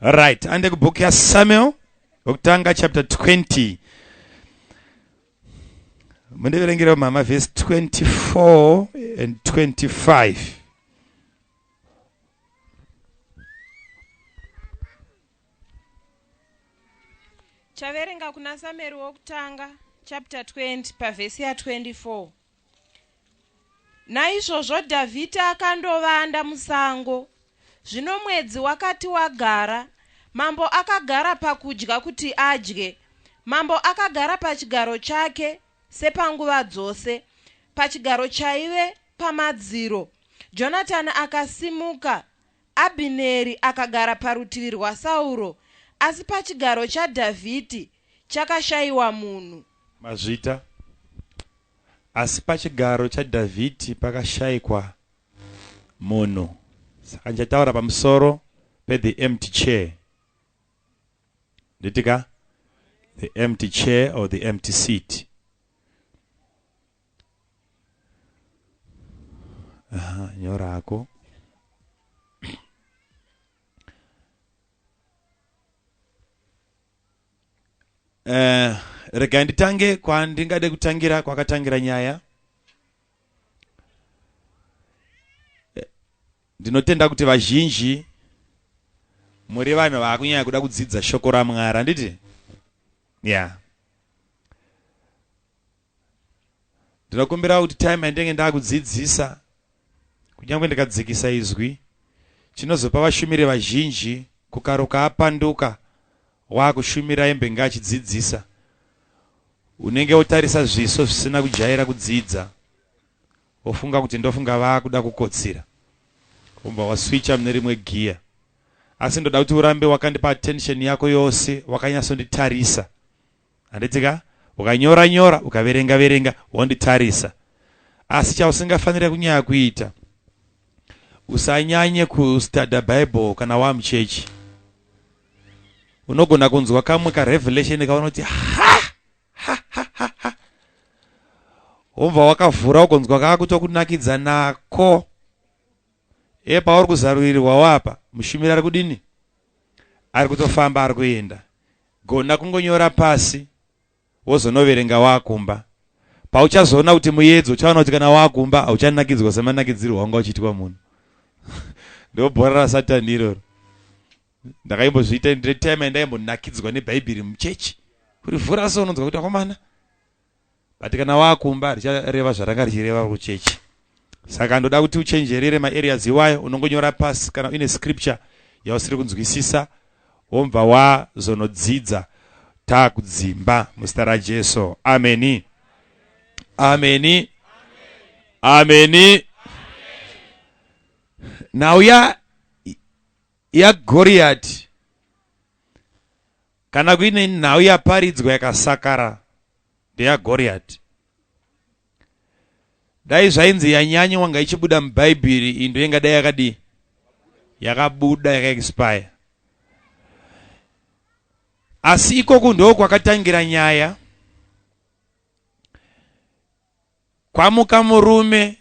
Right, ande kubook yaSamuel wekutanga chapter 20. Mundiverengere mama verse 24 and 25. Chaverenga kuna Samueri wokutanga chapter 20 pavhesi ya 24. Naizvozvo Dhavhidhi akandovanda musango. Zvino mwedzi wakati wagara, mambo akagara pakudya kuti adye. Mambo akagara pachigaro chake sepanguva dzose, pachigaro chaive pamadziro. Jonatani akasimuka, Abhineri akagara parutivi rwaSauro, asi pachigaro chaDhavhidhi chakashayiwa munhu. Mazvita. Asi pachigaro chaDhavhidhi pakashaikwa munhu. Saka ndichataura pamusoro pe-the empty chair. Nditi ka? The empty chair or the empty seat. Aha, nyora hako. Eh, regai nditange kwandingade kutangira kwakatangira nyaya. Eh, ndinotenda kuti vazhinji muri vanhu vakunyanya kuda kudzidza shoko raMwari, handiti? Yeah. Ndinokumbira kuti time yandinenge ndakudzidzisa kunyange ndikadzikisa izwi chinozopa vashumiri vazhinji kukaruka apanduka wakushumira embenge achidzidzisa unenge wotarisa zviso zvisina kujaira kudzidza wofunga kuti ndofunga vakuda kukotsira wobva waswitcha mune rimwe giya asi ndoda kuti urambe wakandipa attention yako yose wakanyatsonditarisa Handiti ka? Ukanyora nyora, ukaverenga verenga, wonditarisa. Asi chausingafanire kunyanya kuita, usanyanye kustadha Bible kana wamuchechi. Unogona kunzwa kamwe karevelation kaunoti ha ha ha ha ha. Wobva wakavhura ugonzwa kakutokunakidza nako. E pauri kuzarurirwa wapa, mushumiri ari kudini? Ari kutofamba ari kuenda. Gona kungonyora pasi wozonoverenga wakumba. Pauchazoona kuti muyedzo uchaona kuti kana wakumba hauchanakidzwa semanakidzirwo wanga uchiitwa munhu. Ndobhora rasatani iroro. Ndakaimbozviita ndine time yandaimbonakidzzwa nebhaibheri muchechi. Kurivhura so unonzwa kuti akomana. But kana wakumba richareva zvaranga richireva kuchechi. Saka ndoda kuti uchenjerere maareas iwayo unongonyora pasi kana uine scripture yausiri kunzwisisa wobva wazonodzidza takudzimba muzita raJesu. Ameni. Ameni. Ameni. Nhau ya yaGoriati kana kuine nhau yaparidzwa yakasakara ndeyaGoriati. Dai zvainzi yanyanya wanga ichibuda mubhaibheri iyi ndoingadai yakadii yakabuda yakaexpire. Asi ikoku ndo kwakatangira nyaya. Kwamuka murume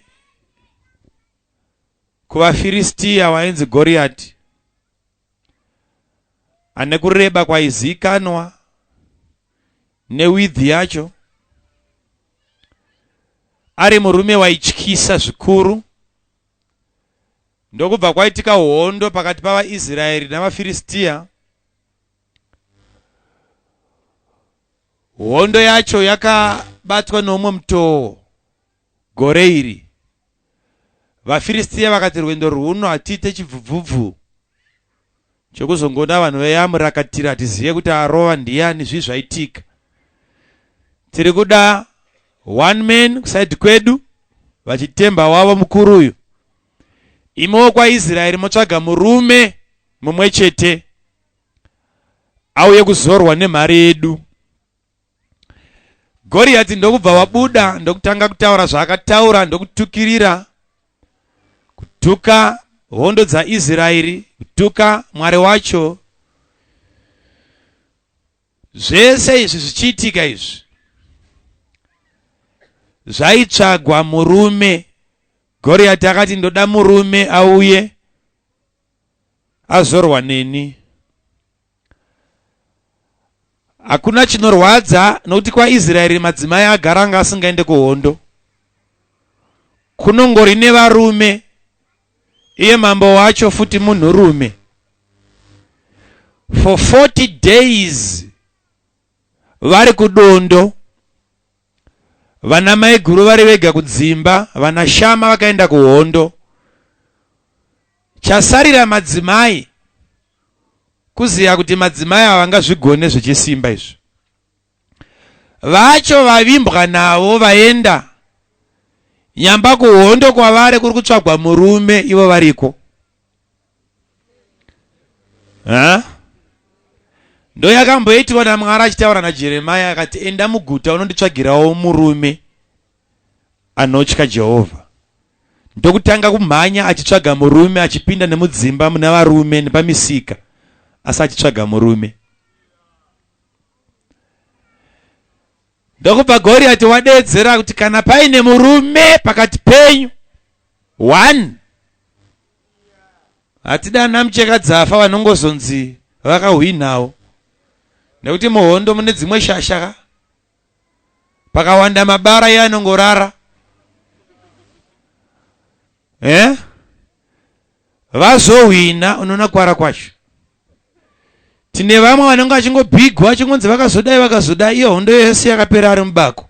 kuvaFiristiya wainzi Goriati ane kureba kwaizikanwa newidhi yacho ari murume waityisa zvikuru ndokubva kwaitika hondo pakati pavaIsraeri navaFiristiya. Hondo yacho yakabatwa noumwe mutoo gore iri. VaFiristiya vakati rwendo rwuno hatiite chibvubvubvu chekuzongoona vanhu veyamurakatira hatizive kuti arova ndiyani zvii zvaitika. Tiri kuda one man kusaidi kwedu vachitemba wavo mukuru uyu. Imiwo kwaIsraeri motsvaga murume mumwe chete auye kuzorwa nemhari yedu. Goriati ndokubva wabuda ndokutanga kutaura zvaakataura ndokutukirira kutuka hondo dzaIsraeri, kutuka Mwari wacho. Zvese izvi zvichiitika izvi zvaitsvagwa murume. Goriati akati ndoda murume auye azorwa neni. Hakuna chinorwadza nokuti kwaIsraeri madzimai agara anga asingaende kuhondo. Kunongori nevarume, iye mambo wacho futi munhurume. For 40 days vari kudondo, vana maiguru vari vega kudzimba, vana Shama vakaenda kuhondo. Chasarira madzimai kuziva kuti madzimai ava vangazvigone zvechisimba izvi. Vacho vavimbwa navo vaenda nyamba kuhondo kwavari kuri kutsvagwa murume ivo variko. Ha? Ndoyakamboitwa naMwari achitaura naJeremiah akati enda muguta unonditsvagirawo murume anotya Jehovha. Ndokutanga kumhanya achitsvaga murume achipinda nemudzimba muna varume nepamisika asi achitsvaga murume. Ndokubva Goriati wadeedzera kuti kana paine murume pakati penyu one hatida ana mucheka dzafa vanongozonzi vakahwinawo nekuti muhondo mune dzimwe shasha ka pakawanda mabara iye anongorara eh? Vazohwina unoona kwara kwacho. Tine vamwe vanenge vachingobhigwa vachingonzi vakazodai vakazodai iyo hondo yese yakapera ari mubako.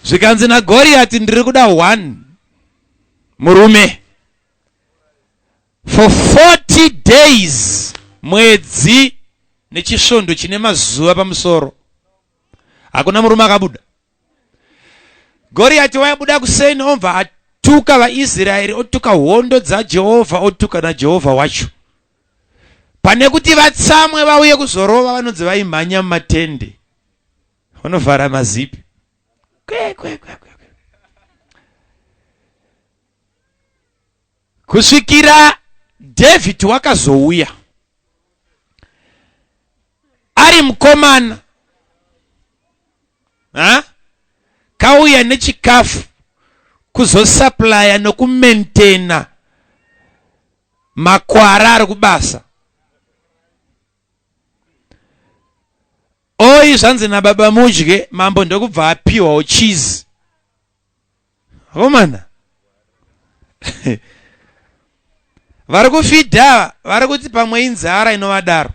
Zvikanzi naGoriati ndiri kuda one murume for 40 days mwedzi nechisvondo chine mazuva pamusoro. Hakuna murume akabuda. Goriati waibuda kuseni obva atuka vaIsraeri, otuka hondo dzaJehovha, otuka naJehovha wacho. Pane kuti vatsamwe vauye kuzorova, vanonzi vaimhanya mumatende, vanovhara mazipi. Kwe, kwe, kwe, kwe. Kusvikira David wakazouya ari mukomana ha? Kauya nechikafu kuzosaplaya nokumentena makwara ari kubasa. Oi zvanzi nababa mudye, mambo ndokubva apiwawo cheese. Vakomana vari kufidha vari kuti pamwe inzara inovadaro.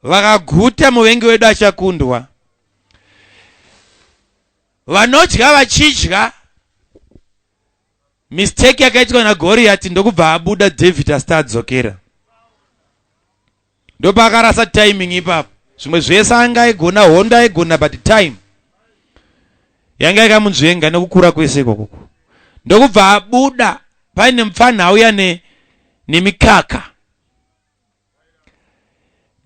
Vakaguta muvengi wedu achakundwa. Vanodya vachidya mistake yakaitwa naGoriati ndokubva abuda David asati adzokera. Ndopaakarasa timing ipapo. Zvimwe zvese anga aigona hondo aigona but time yanga yakamunzvenga nekukura kwese ikoko. Ndokubva abuda paine mupfanha auya ne nemikaka.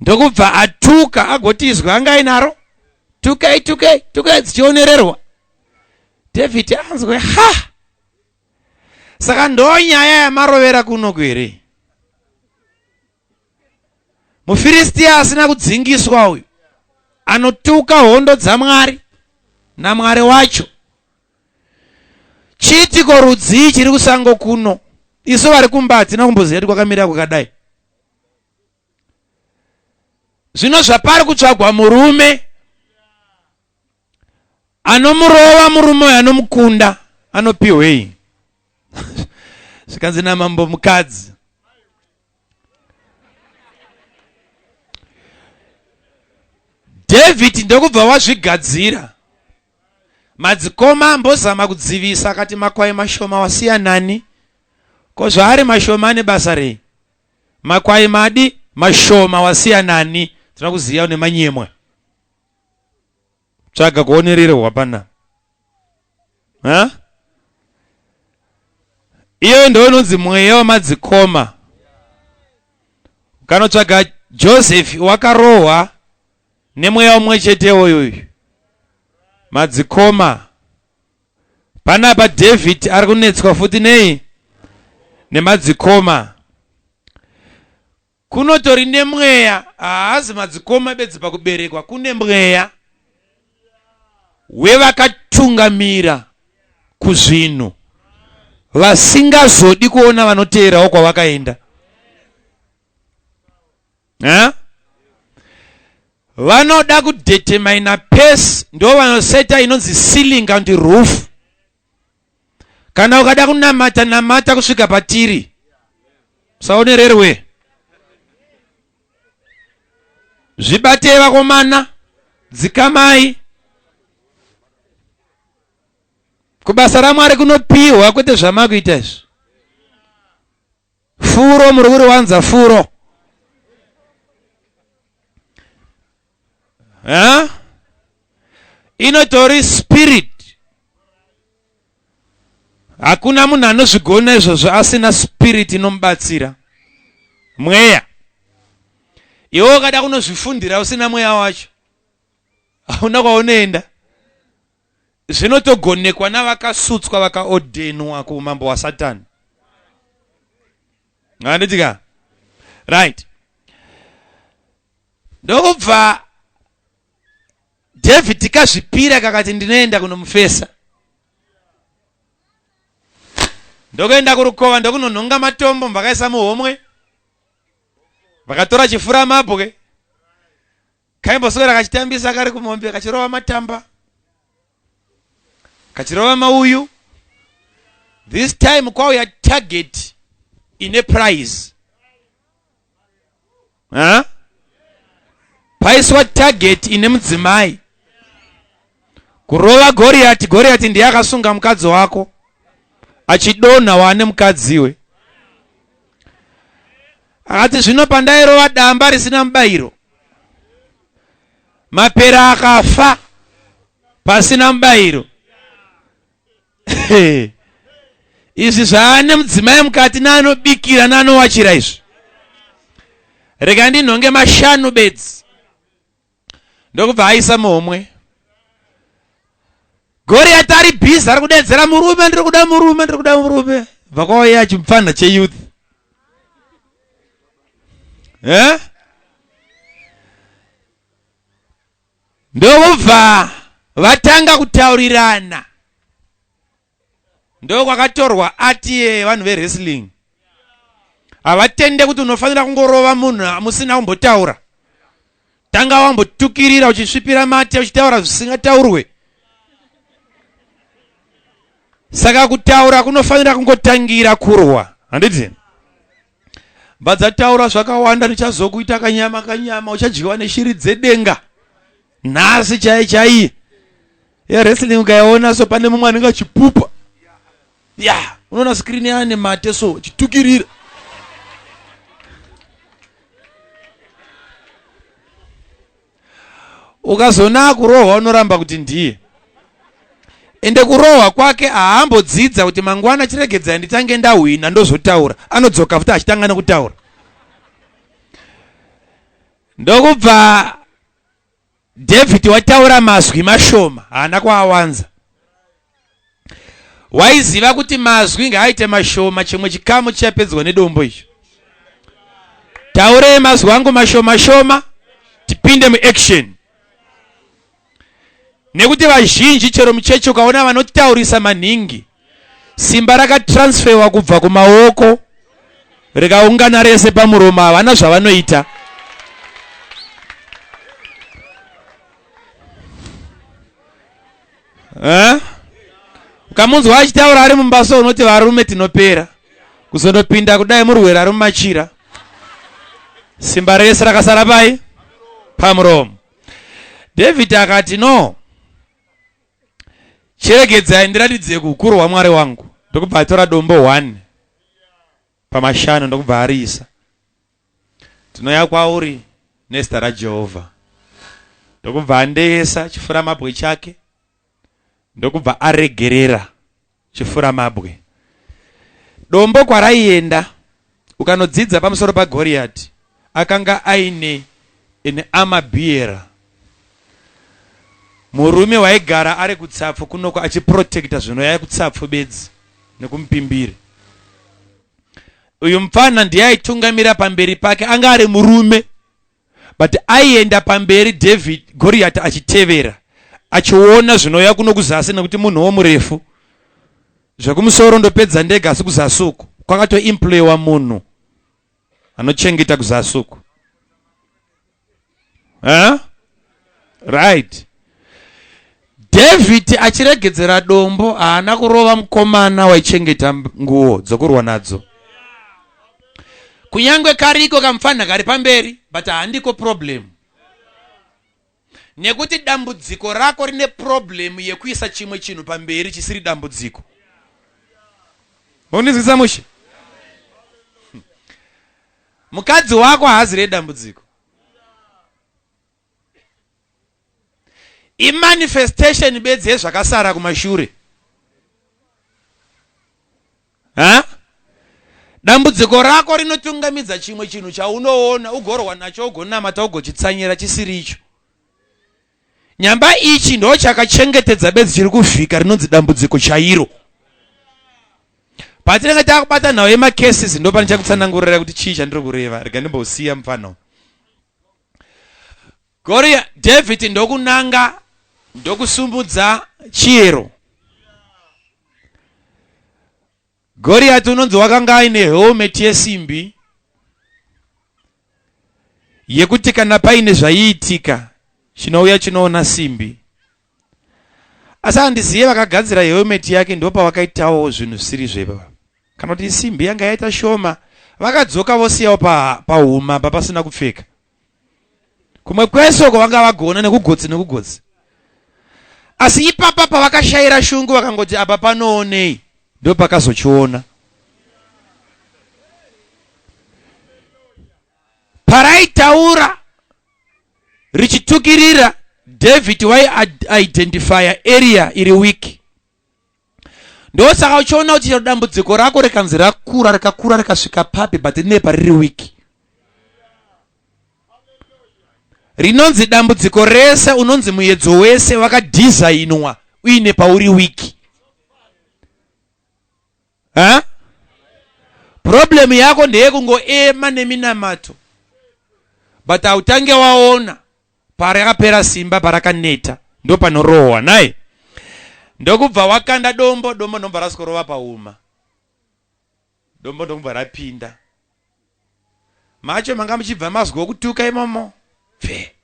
Ndokubva atuka agoti izwi anga ainaro tukai tukai tukai dzichionererwa. David anzwe ha saka ndonyaya yamarovera kunoku here? Mufiristia asina kudzingiswa uyu anotuka hondo dzaMwari naMwari wacho. Chiitiko rudzii chiri kusango kuno? Isu vari kumba hatina kumboziva kuti kwakamira kwakadai. Zvino zvapari kutsvagwa murume anomurova murume uyu anomukunda anopihwei? Zvikanzi namambo mukadzi David ndokubva wazvigadzira. Madzikoma ambozama kudzivisa akati makwai mashoma wasiya nani? Ko zvaari mashoma ane basa rei? Makwai madi mashoma wasiya nani? Tinoda kuziva une manyemwe. Tsvaga kuonererwa pana. Ha? Iyo ndo inonzi mweya wamadzikoma. Ukanotsvaga Joseph wakarohwa nemweya umwe chete uyu. Madzikoma. Panapa David ari kunetswa futi nei? Nemadzikoma. Kunotori nemweya, haazi madzikoma bedzi pakuberekwa, kune mweya wevakatungamira kuzvinhu vasingazodi kuona vanoteerawo kwavakaenda. Eh? Vanoda kudetermina pace ndo vanoseta inonzi ceiling kana kuti roof. Kana ukada kunamata namata kusvika patiri. Usaonererwe. Zvibatei vakomana, dzikamai. Kubasa raMwari kunopiwa kwete zvamakuita izvi. Furo muri kuriwanza furo. Eh? Inotori spirit. Hakuna munhu anozvigona izvozvo asina spirit inomubatsira. Mweya. Iwe ukada kunozvifundira usina mweya wacho. Hauna kwaunoenda. Zvinotogonekwa navakasutswa vakaodhenwa kuumambo hwaSatani. Handiti ka? Right. Ndokubva David kazvipira kakati ndinoenda kunomufesa. Ndokuenda kurukova ndokunonhonga matombo vakaisa muhomwe. Vakatora chifura mabwe. Kaimboswera kachitambisa kari kumombe kachirova matamba. Kachirova mauyu. This time kwauya target ine prize. Huh? Paiswa target ine mudzimai. Kurova Goriati, Goriati ndiye akasunga mukadzi wako. Achidonha waane mukadzi iwe. Akati zvino pandairova damba risina mubayiro. Mapera akafa pasina mubayiro. Izvi zvaane mudzimai mukati naanobikira naanowachira izvi. Rega ndinhonge mashanu bedzi. Ndokubva aisa muhomwe. Goriati ari busy ari kudedzera murume ndiri kuda murume ndiri kuda murume. Bva kwauya chimupfanha cheyouth. Eh? Ndokubva vatanga kutaurirana. Ndokwakatorwa ati yevanhu vewrestling. Havatende kuti unofanira kungorova munhu musina kumbotaura. Tanga wambotukirira uchisvipira mate uchitaura zvisingataurwe. Saka kutaura kunofanira kungotangira kurwa. Handiti? Mbadzataura zvakawanda ndichazokuita kanyama kanyama uchadyiwa neshiri dzedenga. Nhasi chai chai. Ya wrestling ukaiona so pane mumwe anenge achipupa. Ya, unoona screen yaane mate so chitukirira. Ukazoona akurohwa unoramba kuti ndiye. Ende kurohwa kwake haambodzidza kuti mangwana chiregedzai nditange ndahwina ndozotaura. Anodzoka futi achitanga nekutaura. Ndokubva David wataura mazwi mashoma, haana kuawanza. Waiziva kuti mazwi ngaaite mashoma, chimwe chikamu chichapedzwa nedombo icho. Taurei mazwi angu mashoma shoma, tipinde muaction. Nekuti vazhinji chero muchechi ukaona vanotaurisa manhingi, simba rakatransferwa kubva kumaoko rikaungana rese pamuromo, havana zvavanoita. Eh? Ukamunzwa achitaura ari mumba so unoti varume tinopera kuzondopinda kudai murwere ari mumachira, simba rese rakasara pai pamuromo. David akati no, chiregedzai ndiratidze kukuru hwaMwari wangu. Ndokubva atora dombo 1 pamashanu ndokubva ariisa. Tinouya kwauri nezita raJehovha. Ndokubva andeyesa chifuramabwe chake ndokubva aregerera chifuramabwe. Dombo kwaraienda, ukanodzidza pamusoro paGoriati, akanga aine an armor bearer. Murume waigara ari kutsapfu kunoko achiprotecta zvinoyaya kutsapfu bedzi nekumupimbiri. Uyu mupfana ndiye aitungamira pamberi pake, anga ari murume but aienda pamberi David Goriati achitevera achiona zvinouya kuno kuzasi nekuti munhuwo murefu. Zvekumusoro ndopedza ndega asi kuzasi uku kwakatoemployewa munhu anochengeta kuzasi uku. Huh? Right. David achiregedzera dombo haana kurova mukomana waichengeta nguo dzokurwa nadzo. Kunyange kariko kamufanha kari pamberi but handiko problem. Nekuti dambudziko rako rine problem yekuisa chimwe chinhu pamberi chisiri dambudziko. Mukundinzwisa mushe? Mukadzi wako haazi redambudziko. Imanifestation bedzi yezvakasara kumashure. Ha? Dambudziko rako rinotungamidza chimwe chinhu chaunoona ugorwa nacho ugonamata ugochitsanyira chisiri icho. Nyamba ichi ndo chakachengetedza bedzi chiri kuvhika rinonzi dambudziko chairo. Patinenge takubata nhau yemacases ndo pandichakutsanangurira kuti chii chandiri kureva. Rega ndimbosiya mupfanho. Goria David ndokunanga ndokusumudza chiyero. Goriati unonzi wakanga aine helmet yesimbi yekuti kana paine zvaiitika chinouya chinoona simbi. Asi handizive vakagadzira helmet yake ndopavakaitawo zvinhu zvisiri zveva kana kuti simbi yanga yaita shoma vakadzoka vosiyawo pahuma pa papasina kupfeka. Kumwe kwese uko vanga vagona nekugotsi nekugotsi. Asi ipapa pavakashaira shungu vakangoti apa panoonei ndopakazochiona. Paraitaura richitukirira David waiidentifya area iri weak. Ndosaka uchiona kuti chero dambudziko rako rikanzi rakura rikakura rikasvika papi but rine pariri weak. Rinonzi dambudziko rese unonzi muyedzo wese wakadhizainwa uine pauri weak. Ha? Problem yako ndeyekungoema neminamato but hautange waona Parakapera simba parakaneta ndopanorohwa nhai ndokubva wakanda dombo dombo ndobva raskorova pahuma dombo ndokubva rapinda macho manga muchibva mazwi okutuka imomo pfe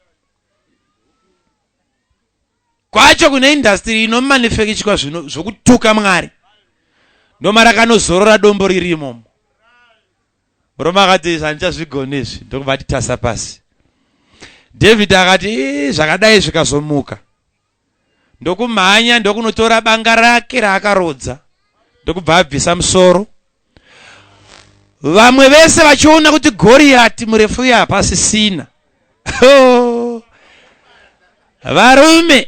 kwacho kune industry inomanifekichwa zvino zvokutuka mwari ndomarakanozorora dombo riri imomo Murume akati izvi handichazvigoni izvi ndokubva ati tasa pasi. David akati zvakadai zvikazomuka. Ndokumhanya ndokunotora banga rake raakarodza ndokubva abvisa musoro. Vamwe vese vachiona kuti Goriati murefu uya hapasisina. Oh. Varume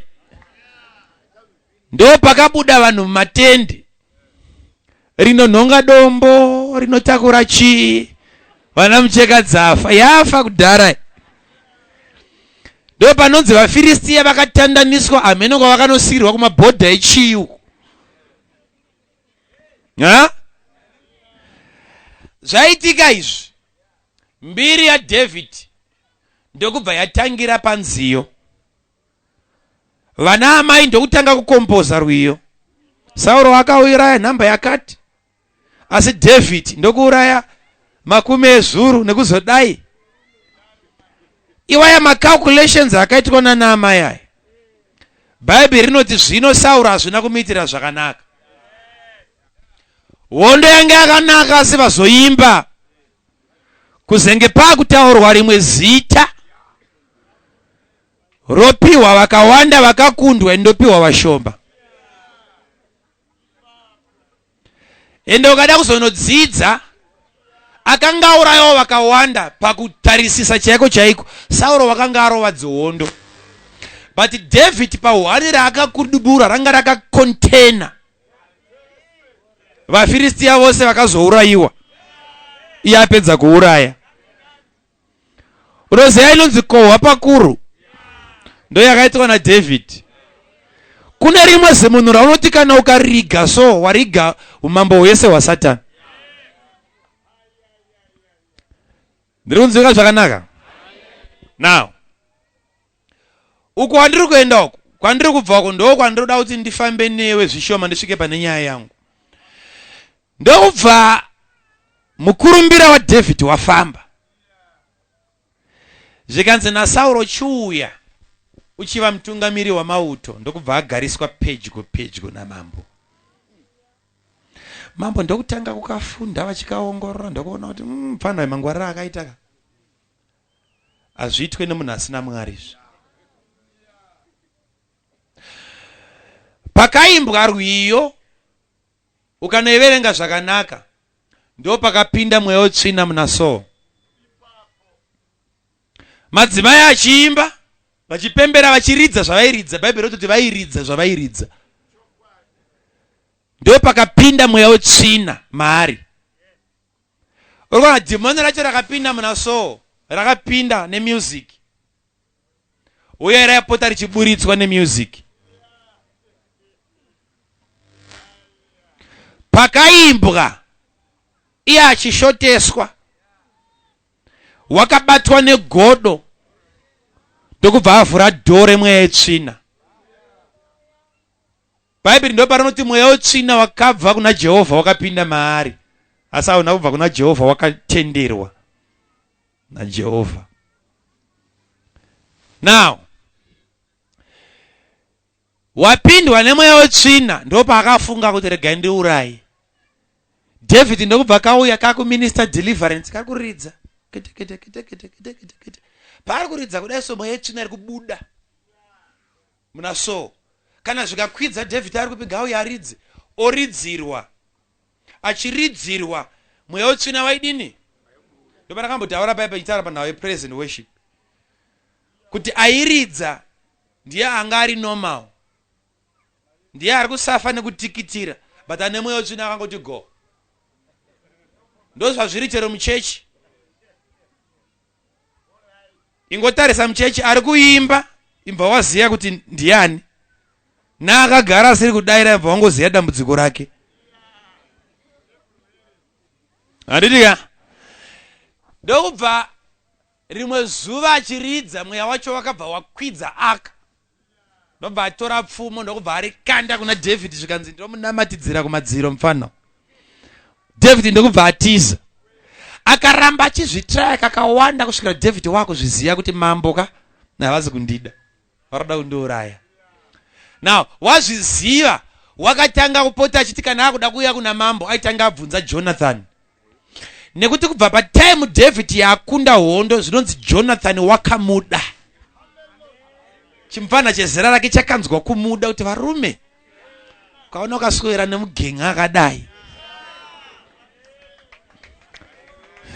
Ndopakabuda vanhu mumatende rinonhonga dombo rinotakura chii vana mucheka dzafa yafa kudhara ndo panonzi vafiristiya vakatandaniswa hameno kwavakanosirwa kumabhodha echii uku ha zvaitika izvi mbiri yadavid ndokubva yatangira panziyo Vana amai ndokutanga kukompoza rwiyo. Sauro akauraya nhamba yakati, asi David ndokuuraya makumi ezvuru nekuzodai. Iwaya macalculations akaitwa nana amai aya. Bhaibheri rinoti zvino Sauro hazvina kumuitira zvakanaka. Hondo yange yakanaka asi vazoimba kuzenge pakutaurwa rimwe zita Ropiwa vakawanda vakakundwa indopiwa vashoma. Ende ukada kuzonodzidza akanga aurayawo vakawanda pakutarisisa chaiko chaiko Sauro wakanga arova dzihondo but David pahwani raakakudubura ranga rakakontena vaFiristia vose vakazourayiwa iye apedza kuuraya Unoziva inonzi kohwa pakuru ndoyakaitwa naDavid. Kune rimwe zimunhu raunoti kana ukariga so wariga umambo hwese hwaSatani. Ndiri kunzwika zvakanaka? Now, uku kwandiri kuenda uku kwandiri kubva uku ndo kwandinoda kuti ndifambe newe zvishoma ndisvike pane nyaya yangu. Ndokubva mukurumbira waDavid wafamba. Zvikanzi naSauro, Chiuya uchiva mutungamiri wamauto, ndokubva agariswa pedyo pedyo namambo. Mambo ndokutanga kukafunda vachikaongorora ndokuona kuti mm, mupfanha mm, mangwarira akaita ka hazviitwe nemunhu asina Mwari izvi. Pakaimbwa rwiyo ukanoiverenga zvakanaka ndopakapinda mweya wetsvina muna Saul. Madzimai achiimba vachipembera vachiridza zvavairidza, Bhaibheri rototi vairidza zvavairidza, ndopakapinda mweya wetsvina maari. Urikuona dhimoni racho rakapinda muna Saul, rakapinda nemusic uye raipota richiburitswa nemusic. Pakaimbwa iye achishoteswa, wakabatwa negodo ndokubva avhura dhoo remweya yetsvina. Bhaibheri ndoparinoti mweya wetsvina wakabva kuna Jehovha wakapinda maari, asi hauna kubva kuna Jehovha, wakatenderwa naJehovha. Now wapindwa nemweya wetsvina ndopaakafunga kuti regai ndiuraye David, ndokubva kauya kakuminister deliverance kari kuridza kete kete kete kete kete kete kete. Paari kuridza kudai so mweya yetsvina iri kubuda muna Saul. Kana zvikakwidza David ari kupi gauya aridze, oridzirwa, achiridzirwa mweya wetsvina waidini? Ndopanakambotaura paya pachitaura panhau yepraise and worship kuti airidza ndiye anga ari normal, ndiye ari kusafa nekutikitira, but ane mweya wetsvina akangoti go. Ndozvazviri chero muchechi. Ingotarisa muchechi ari kuimba, imbva waziya kuti ndiani, naakagara asiri kudaira imbva wangoziya dambudziko rake. Handiti ka? Ndokubva rimwe zuva achiridza, mweya wacho wakabva wakwidza aka, ndobva atora pfumo ndokubva arikanda kuna David, zvikanzi ndomunamatidzira kumadziro mufana. David ndokubva atiza. Akaramba achizvitraya kakawanda kusvikira David wakuzviziva kuti mambo ka havazi kundida, varoda kundiuraya. Now wazviziva, wakatanga kupota achiti kana akuda kuuya kuna mambo aitanga abvunza Jonathan, nekuti kubva patime David yaakunda hondo zvinonzi Jonathan wakamuda. Chimfana chezera rake chakanzwa kumuda kuti varume ukaona ukaswera nemugenga akadai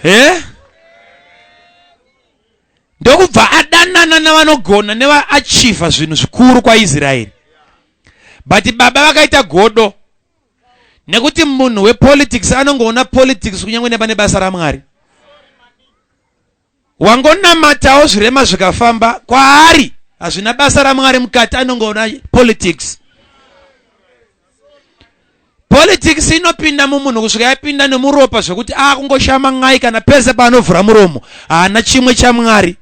he ndokubva adanana navanogona nevaachievha zvinhu zvikuru kwaIsraeri. But baba vakaita godo nekuti munhu wepolitics anongoona politics kunyange nepane basa raMwari. Wangonamatawo zvirema zvikafamba kwaari hazvina basa raMwari mukati, anongoona politics. Politics inopinda mumunhu kusvika yapinda nemuropa zvekuti akungoshama n'ai kana pese paanovhura muromo haana chimwe chaMwari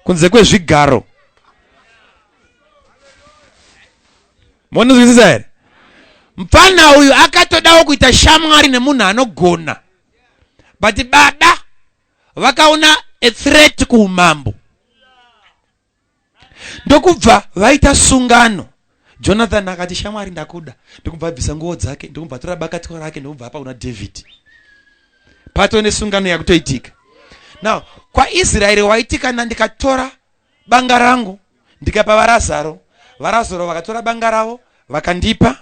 kunze kwezvigaro. Monzwisisa here? Mfana uyu akatodawo kuita shamwari nemunhu anogona, but baba vakaona a threat kuumambo ndokubva vaita sungano. Jonathan akati, shamwari ndakuda, ndokubva abvisa nguo dzake, ndokubva atora bakatwa rake, ndokubva apa kuna David. Pato nesungano yakutoitika now kwaIsraeri. Waiti kana ndikatora banga rangu ndikapa vaRazaro, vaRazaro vakatora banga ravo vakandipa,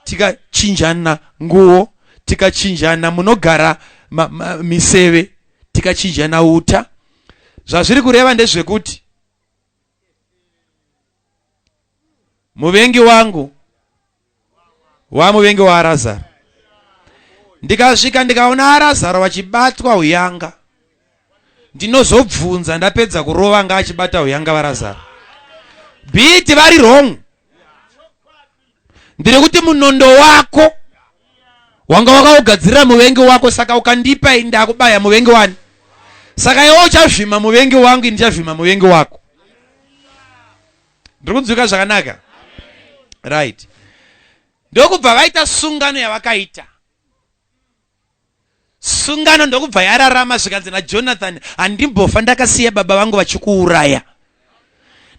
tikachinjana nguo, tikachinjana munogara ma, ma, miseve, tikachinjana uta. Zvazviri kureva ndezvekuti muvengi wangu wamuvengi waRazaro, ndikasvika ndikaona aRazaro vachibatwa uyanga, ndinozobvunza ndapedza kurova anga achibata uyanga vaRazaro biti vari wrong. Ndiri kuti munondo wako wanga wakaugadzirira muvengi wako, saka ukandipa ini ndakubaya muvengi wani, saka iwe uchavhima muvengi wangu, ini ndichavhima muvengi wako. Ndiri kunzwika zvakanaka? Right. Ndokubva vaita sungano yavakaita. Sungano ndokubva yararama zvikanzi naJonathan, handimbofa ndakasiya baba vangu vachikuuraya.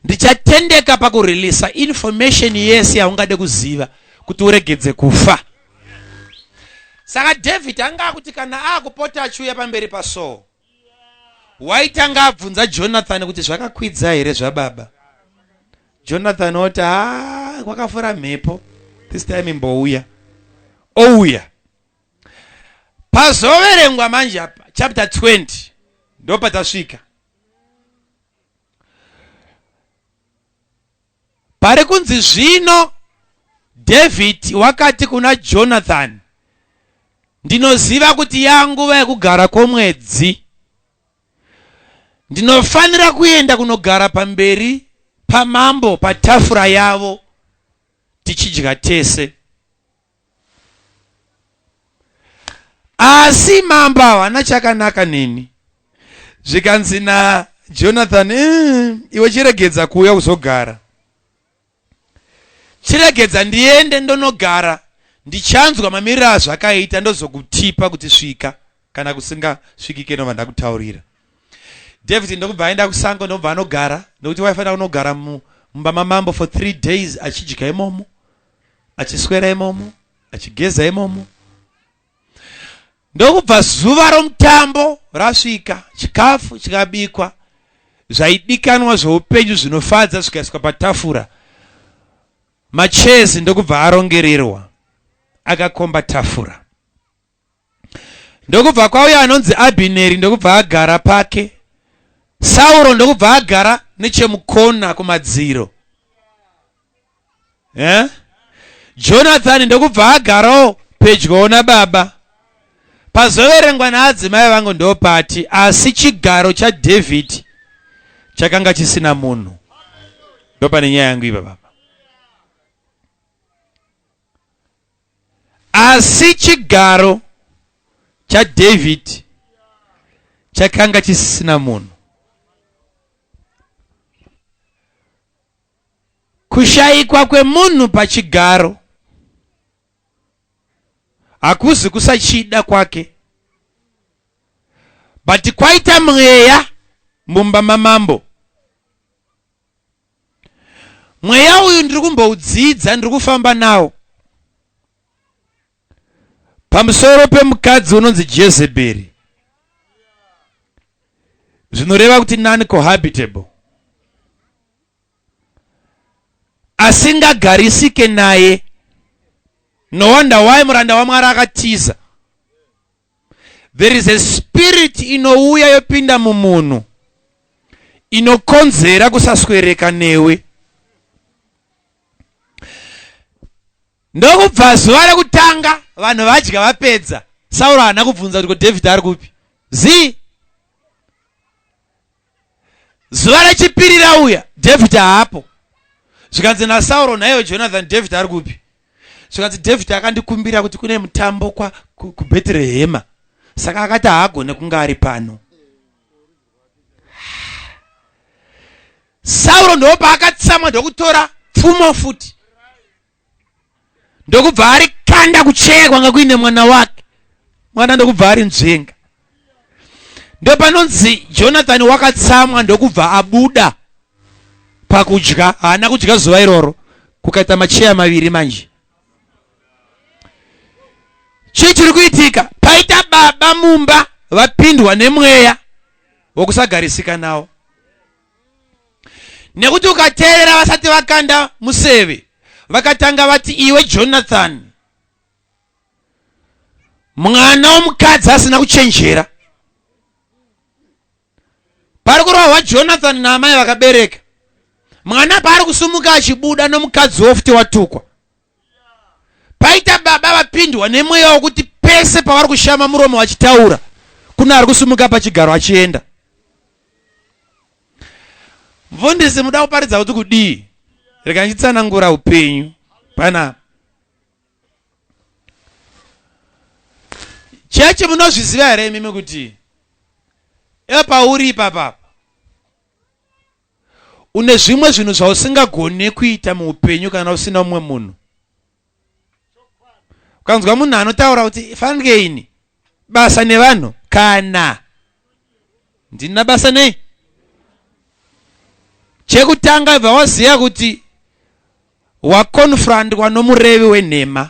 Ndichatendeka pakureleasa information yese yaungade kuziva kuti uregedze kufa. Saka David anga akuti kana akupota achiuya pamberi paSaul, waitanga abvunza Jonathan kuti zvakakwidza here zvababa. Jonathan oti haa kwakafura mhepo this time imbouya. Ouya. Pazoverengwa manje apa chapter 20 ndopatasvika. Pari kunzi zvino David wakati kuna Jonathan, ndinoziva kuti yanguva yekugara kwomwedzi. Ndinofanira kuenda kunogara pamberi pamambo patafura yavo tichidya tese. Asi mambo havana chakanaka neni. Zvikanzi naJonathan, iwe chiregedza kuuya kuzogara. Chiregedza ndiende ndonogara, ndichanzwa mamiriro azvakaita ndozokutipa kuti svika kana kusingasvikike ndobva ndakutaurira. David ndokubva aenda kusango ndobva anogara nokuti waifanira kunogara mumba mamambo for 3 days achidya imomo achiswera imomo achigeza imomo ndokubva zuva romutambo rasvika chikafu chikabikwa zvaidikanwa zveupenyu zvinofadza zvikaiswa patafura machezi ndokubva arongererwa akakomba tafura Ndokubva kwauya anonzi Abhineri ndokubva agara pake. Sauro ndokubva agara nechemukona kumadziro. Eh? Jonathani ndokubva agarawo pedyowo nababa. Pazoverengwa naadzimai vangu ndopati, asi chigaro chaDhavhidhi chakanga chisina munhu. Ndopane nyaya yangu ipa baba. Asi chigaro chaDavid chakanga chisina munhu. Kushayikwa kwemunhu pachigaro hakuzi kusachida kwake, but kwaita mweya mumba mamambo. Mweya uyu ndiri kumboudzidza, ndiri kufamba nawo pamusoro pemukadzi unonzi Jezebheri, zvinoreva kuti non cohabitable, asingagarisike naye. No wonder why muranda waMwari akatiza. There is a spirit inouya yopinda mumunhu inokonzera kusaswereka newe. Ndokubva zuva rekutanga vanhu vadya vapedza, Sauro haana kubvunza kuti ko David ari kupi. Zii. Zuva rechipiri rauya, David haapo. Zvikanzi naSauro, nhaiwe Jonathan, David ari kupi? Zvikanzi David akandikumbira kuti kune mutambo kwa kuBhetrehema, saka akati haagone kunge ari pano. Sauro ndopaakatsamwa ndokutora pfumo futi ndokubva arikanda kucheya kwanga kuine mwana wake, mwana ndokubva ari nzvenga. Ndopanonzi Jonathan wakatsamwa ndokubva abuda pakudya, haana kudya zuva iroro, kukaita macheya maviri manje. Chii chiri kuitika? Paita baba mumba vapindwa nemweya wokusagarisika nawo, nekuti ukateerera vasati vakanda museve vakatanga vati iwe Jonathan mwana womukadzi asina kuchenjera. Pari kurohwa Jonathan naamai vakabereka mwana, paari kusumuka achibuda nomukadzi wofuti watukwa. Paita baba vapindwa nemweya wokuti pese pavari kushama muromo vachitaura kune ari kusumuka pachigaro achienda. Mfundisi muda kuparidza kuti kudii? Rega ndichitsanangura upenyu panapa. Chechi munozviziva here imimi kuti pauri ipapapa une zvimwe zvinhu zvausingagone kuita muupenyu kana usina mumwe munhu? Ukanzwa munhu anotaura kuti fanike ini basa nevanhu kana ndina basa nei chekutanga ibva waziva kuti wakonfrandwa nomurevi wenhema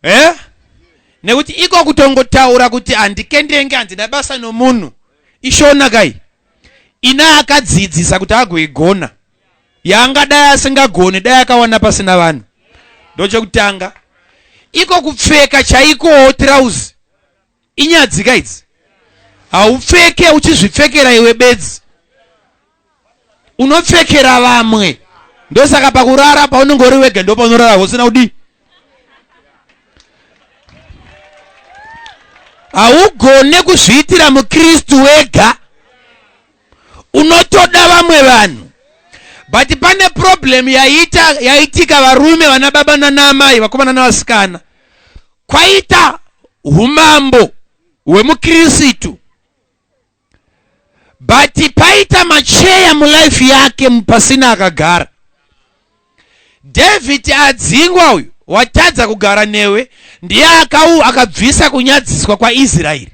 eh? Nekuti iko kutongotaura kuti handikendenge, handina basa nomunhu, ishona kai ina akadzidzisa kuti agoigona yaangadai asingagone dai akawana pasina vanhu. Ndochekutanga iko kupfeka chaikowo tirauzi inyadzika idzi. Haupfeke uchizvipfekera iwe bedzi, unopfekera vamwe. Ndosaka pakurara paunenge uri wega ndopaunorara usina kudii. Haugone kuzviitira mukristu wega, unotoda vamwe vanhu. But pane problem yaita yaitika, varume, vana baba nana amai, vakomana navasikana, kwaita umambo hwemukristu, but paita macheya mulife yake pasina akagara. David adzingwa uyu, watadza kugara newe, ndiye akabvisa kunyadziswa kwaIsraeri.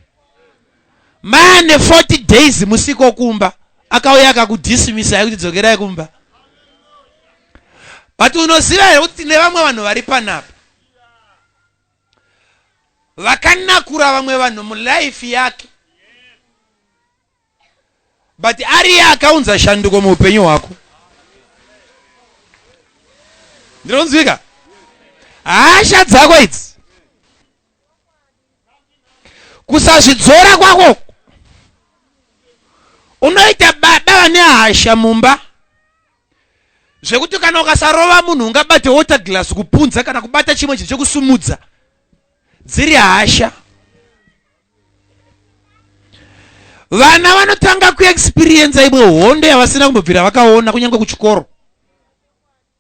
Maane 40 days musiko kumba, akauya akakudhismisai kuti dzokerai kumba. But unoziva here kuti tine vamwe vanhu vari panapa vakanakura vamwe vanhu mulife yake, but ariye akaunza shanduko muupenyu hwako? Ndinonzwika hasha dzako idzi, kusazvidzora kwako. Unoita baba vane hasha mumba zvekuti kana ukasarova munhu ungabate water glass kupunza kana kubata chimwe chinhu chekusumudza, dziri hasha. Vana vanotanga kuexperiensa imwe hondo yavasina kumbobvira vakaona, kunyange kuchikoro,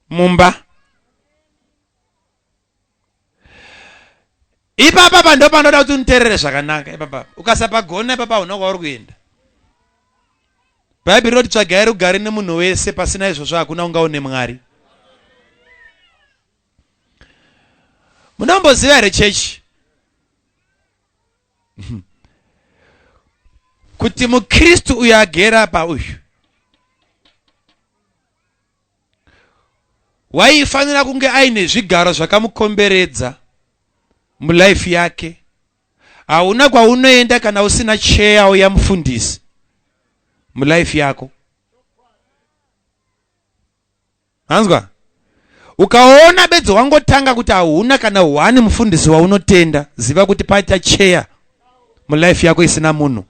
mumba ipapa. Pa ndo panoda kuti uniterere zvakanaka ipapa. Ukasapagona ipapa, hauna kwauri kuenda. Bhaibheri rinoti tsvagai rugare nemunhu wese, pasina izvozvo hakuna ungaone Mwari. Munomboziva here, chechi, kuti mukristu uyu agere apa uyu waifanira kunge aine zvigaro zvakamukomberedza mulife yake? Hauna kwaunoenda kana usina cheyawo yamufundisi mulife yako. Hanzwa, ukaona bedzi wangotanga kuti hauna kana hwani mufundisi waunotenda, ziva kuti paita cheya mulife yako isina munhu.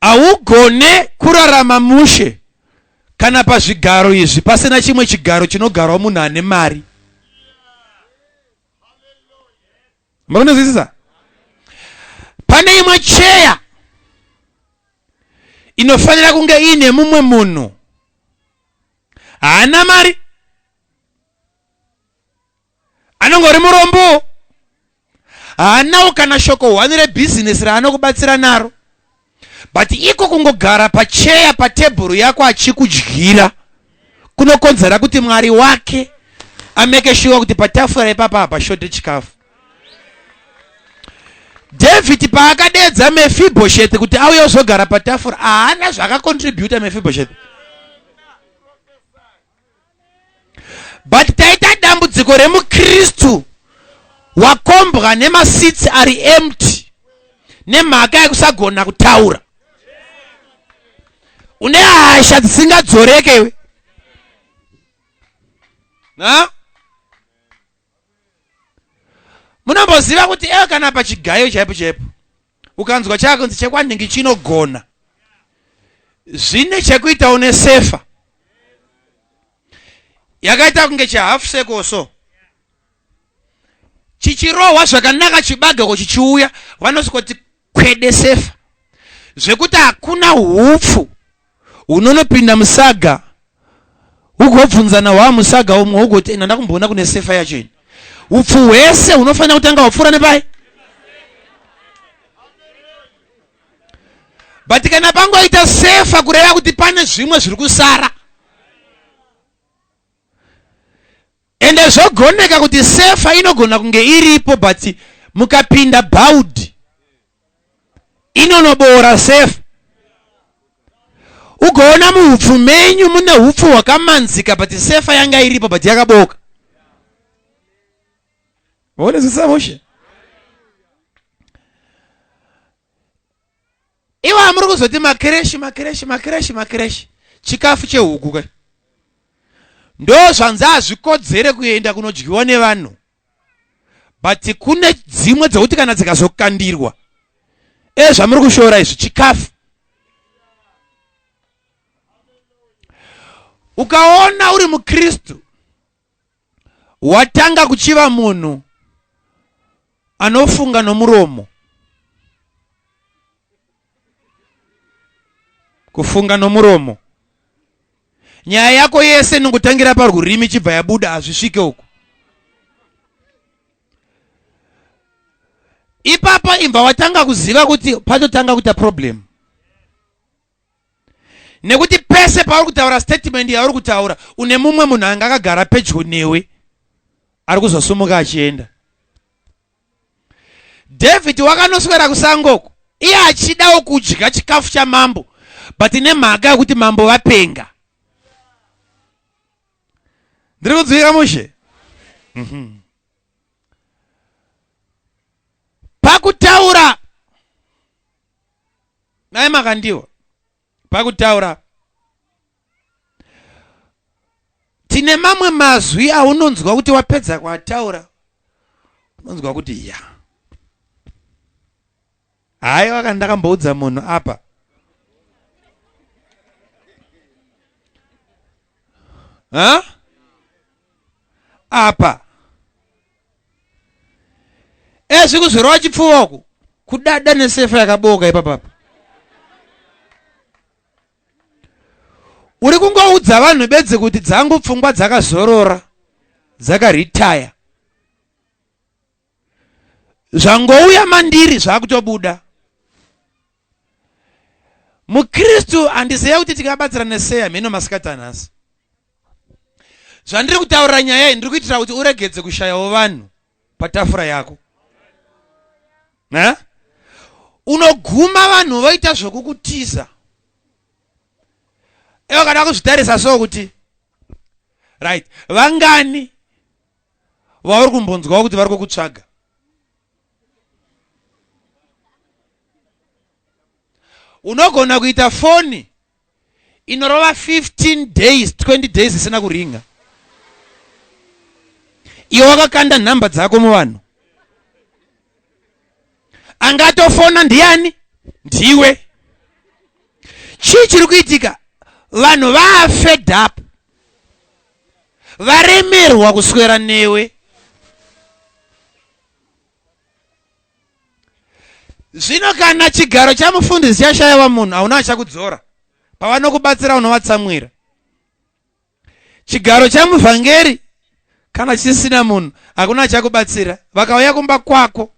Haugone kurarama mushe kana pazvigaro izvi pasina chimwe chigaro chinogarwa munhu ane mari. Makunozwisisa? Pane imwe cheya inofanira kunge iine mumwe munhu haana mari, anongori murombo, haanawo kana shoko hwani rebhizinesi raanokubatsira naro, but iko kungogara pacheya patebhuru yako achikudyira kunokonzera kuti Mwari wake amake sure kuti patafura ipapa hapashote chikafu. David paakadedza Mefibhosheti kuti auye uzogara patafura, haana zvakakontributa Mefibhosheti. But taita dambudziko remukristu wakombwa nemaseats ari empty nemhaka yekusagona kutaura. Une hasha dzisingadzoreke iwe. Ha, munomboziva kuti ewe kana pachigayo chaipo chaipo ukanzwa chakunzi chekwanhingi chinogona, zvine chekuitawo nesefa yakaita kunge chehalf circle, so chichirohwa zvakanaka, chibage chichiuya, vanosvikoti kwede sefa zvekuti hakuna hupfu hunonopinda musaga ugobvunzana hwa musaga umwe ugoti enda ndakumboona kune sefa yacho ini. Upfu hwese hunofanira kutanga hwapfuura nepai. But kana pangoita sefa, kureva kuti pane zvimwe zviri kusara. Ende zvogoneka kuti sefa inogona kunge iripo but mukapinda bhaudhi inonoboora sefa. Ugoona muhupfu menyu mune hupfu hwakamanzika but sefa yanga iripo but yakaboka. Maonezwisisa mushe? Ivo amuri kuzoti makireshi makireshi makireshi makireshi chikafu chehuku kai ndo zvanzi hazvikodzere kuenda kunodyiwa nevanhu but kune dzimwe dzekuti kana dzikazokandirwa e zvamuri kushora izvi chikafu ukaona uri mukristu watanga kuchiva munhu anofunga nomuromo kufunga nomuromo nyaya yako yese inongotangira parurimi chibva yabuda hazvisvike uku ipapo imba watanga kuziva kuti patotanga kuita problem nekuti pese pauri kutaura statement yauri kutaura une mumwe munhu anga akagara pedyo newe ari kuzosumuka achienda david wakanoswera kusango uko iye achidawo kudya chikafu chamambo but nemhaka yekuti mambo vapenga ndiri kunzwika mushe mm -hmm. pakutaura Mai Makandiwa pakutaura tine mamwe mazwi aunonzwa kuti wapedza kuataura unonzwa kuti ya haiwa kana ndakamboudza munhu apa ha apa ezvi kuzorova chipfuva uku kudada nesefa yakabooka ipapapa uri kungoudza vanhu bedzi kuti dzangu pfungwa dzakazorora dzakaritaya zvangouya mandiri zvakutobuda mukristu handizive kuti tingabatsirane sei hameno masikati anhasi zvandiri kutaurira nyaya iyi ndiri kuitira kuti uregedze kushayawo vanhu patafura yako unoguma vanhu voita zvokukutiza iwe kana kuzvitarisa so kuti right vangani vauri kumbonzwawo kuti vari kukutsvaga unogona kuita foni inorova 15 days 20 days isina kuringa iwe wakakanda nhamba dzako muvanhu angatofona ndiani ndiwe chii chiri kuitika vanhu vaafed up varemerwa kuswera newe zvino kana chigaro chamufundisi chashaiwa munhu hauna achakudzora pavanokubatsira unovatsamwira chigaro chamuvhangeri kana chisina munhu hakuna achakubatsira vakauya kumba kwako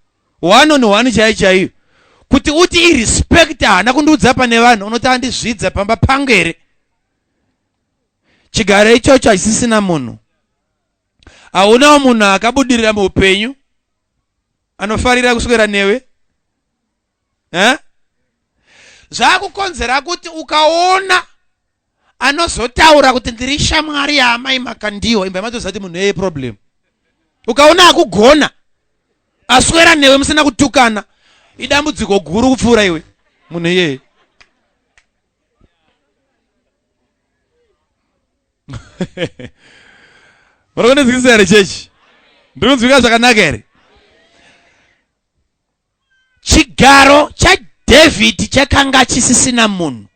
one on one chaiyo chaiyo kuti uti irespect haana kundiudza pane vanhu unoti andizvidza pamba pangu here chigaro ichocho hachisisina munhu haunawo munhu akabudirira muupenyu anofarira kuswera newe eh? zvakukonzera kuti ukaona anozotaura kuti ndiri shamwari yaamai makandiwa imba matoziva kuti munhu eye problem ukaona akugona aswera newe musina kutukana idambudziko guru kupfuura iwe munhu iyeye Muri kundinzwisisa here chechi? Ndiri kunzwika zvakanaka here? Chigaro chaDhavhidhi chakanga chisisina munhu.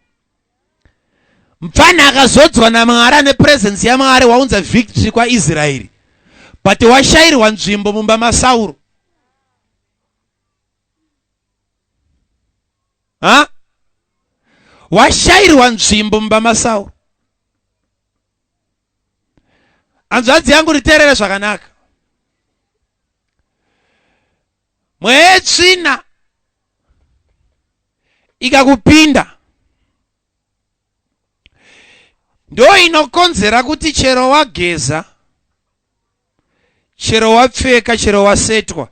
Mupfana akazodzwa naMwari ane presence yaMwari waunza victory kwaIsraeri. But washairwa nzvimbo mumba maSauro. Ha? Washairwa nzvimbo mumba maSauro. Hanzvadzi yangu riterere zvakanaka. Mweya yetsvina ikakupinda ndo inokonzera kuti chero wageza. Chero wapfeka, chero wasetwa.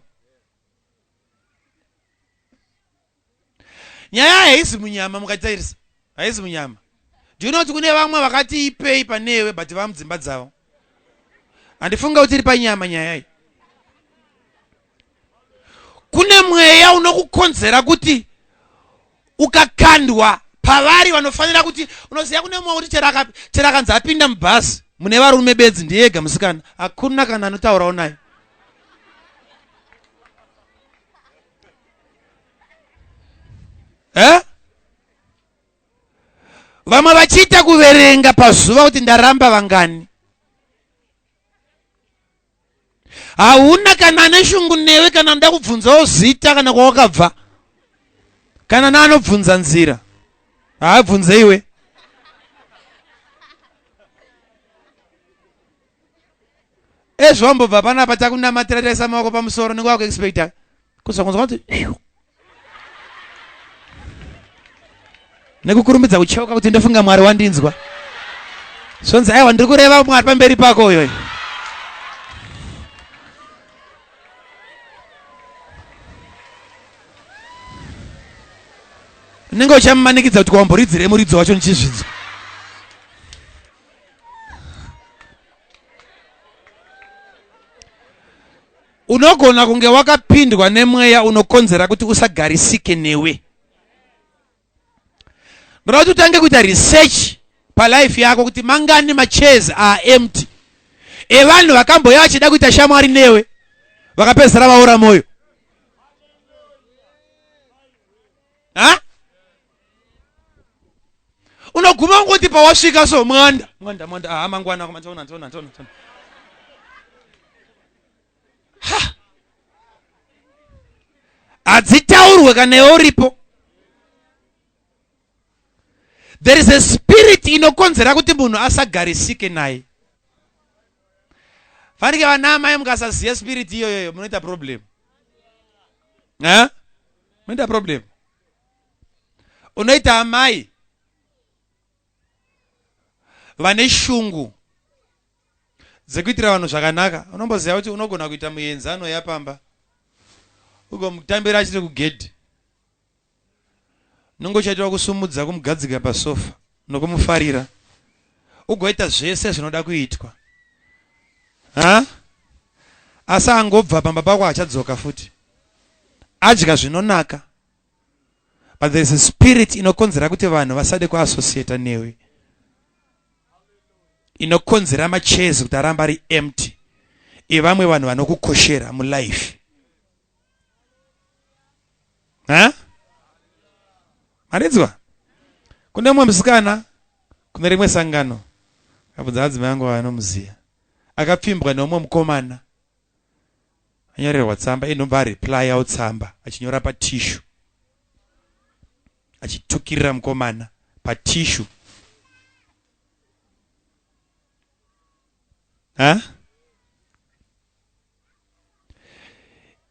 Nyaya haizi munyama mukatarisa. Haizi munyama. Do you know kuti kune vamwe vakati ipei panewe but vamudzimba dzavo. Handifunga kuti iri panyama nyaya iyi. Kune mweya unokukonzera kuti ukakandwa pavari vanofanira kuti unoziva kune mumwe kuti chero akanzi apinda mubhazi mune varume bedzi ndiye ega musikana hakuna kana anotaurawo naye eh? Vamwe vachiita kuverenga pazuva kuti ndaramba vangani. Hauna kana ane shungu newe kana anoda kubvunzawo zita kana kwawakabva kana naanobvunza nzira haabvunze iwe. Ezvo wambobva panapa takunamatira taisa maoko pamusoro nenge wakuexpecta kuzokunzwa kuti nekukurumidza kucheuka kuti ndofunga Mwari wandinzwa. Zvonzi aiwa ndiri kureva Mwari pamberi pako uyoyo. Unenge uchamumanikidza kuti kwamboridzire muridzo wacho ndichizvinzwa. Unogona kunge wakapindwa nemweya unokonzera kuti usagarisike newe. Ndoda kuti utange kuita research palife yako kuti mangani machairs are empty evanhu vakambouya vachida kuita shamwari newe vakapedzisira vaora moyo. Ha? Unoguma ungoti pawasvika so mwanda mwanda mwanda aha mangwana mangwana mangwana mangwana. Ha! Hadzitaurwe kana iwe uripo. There is a spirit inokonzera kuti munhu asagarisike naye. Fanike vana amai mukasaziva spirit iyoyoyo munoita problem. Eh? Munoita problem. Unoita amai vane shungu dzekuitira vanhu zvakanaka. Unomboziva kuti unogona kuita muenzi anouya pamba ugomutambira achiri kugedhi, unenge uchaitwa kusumudza kumugadzika pasofa nokumufarira, ugoita zvese zvinoda kuitwa ha? Asi angobva pamba pako achadzoka futi adya zvinonaka, but there is a spirit inokonzera kuti vanhu vasade kuassociata newe, inokonzera machairs kuti aramba ari empty evamwe vanhu vanokukoshera mulife. Ha? Marinzwa? Kune mumwe musikana kune rimwe sangano akabvunza adzimai angu vanomuziva, akapfimbwa neumwe mukomana anyorerwa tsamba inobva areplyawo tsamba achinyora patishu achitukirira mukomana patishu. Ha?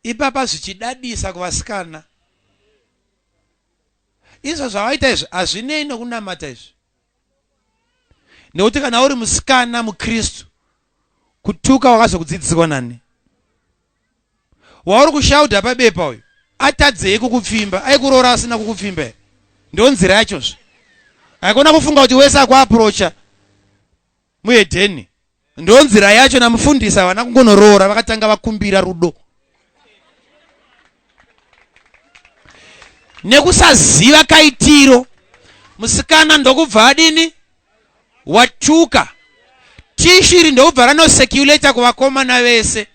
Ipapa zvichidadisa kuvasikana. Izvo zvavaita izvi hazvinei nokunamata izvi, nekuti kana uri musikana muKristu kutuka wakazokudzidziswa nani? Wauri kushaudha pabepa uyu atadzei kukupfimba? Aikuroora asina kukupfimba here? Ndo nzira yachozve. Haikona kufunga kuti wese akuaprocha muhedheni. Ndo nzira yacho. Namufundisi havana kungonoroora, vakatanga vakumbira rudo. Nekusaziva kaitiro, musikana ndokubva adini? Watuka. Tishu iri ndokubva ranoseculata kuvakomana vese,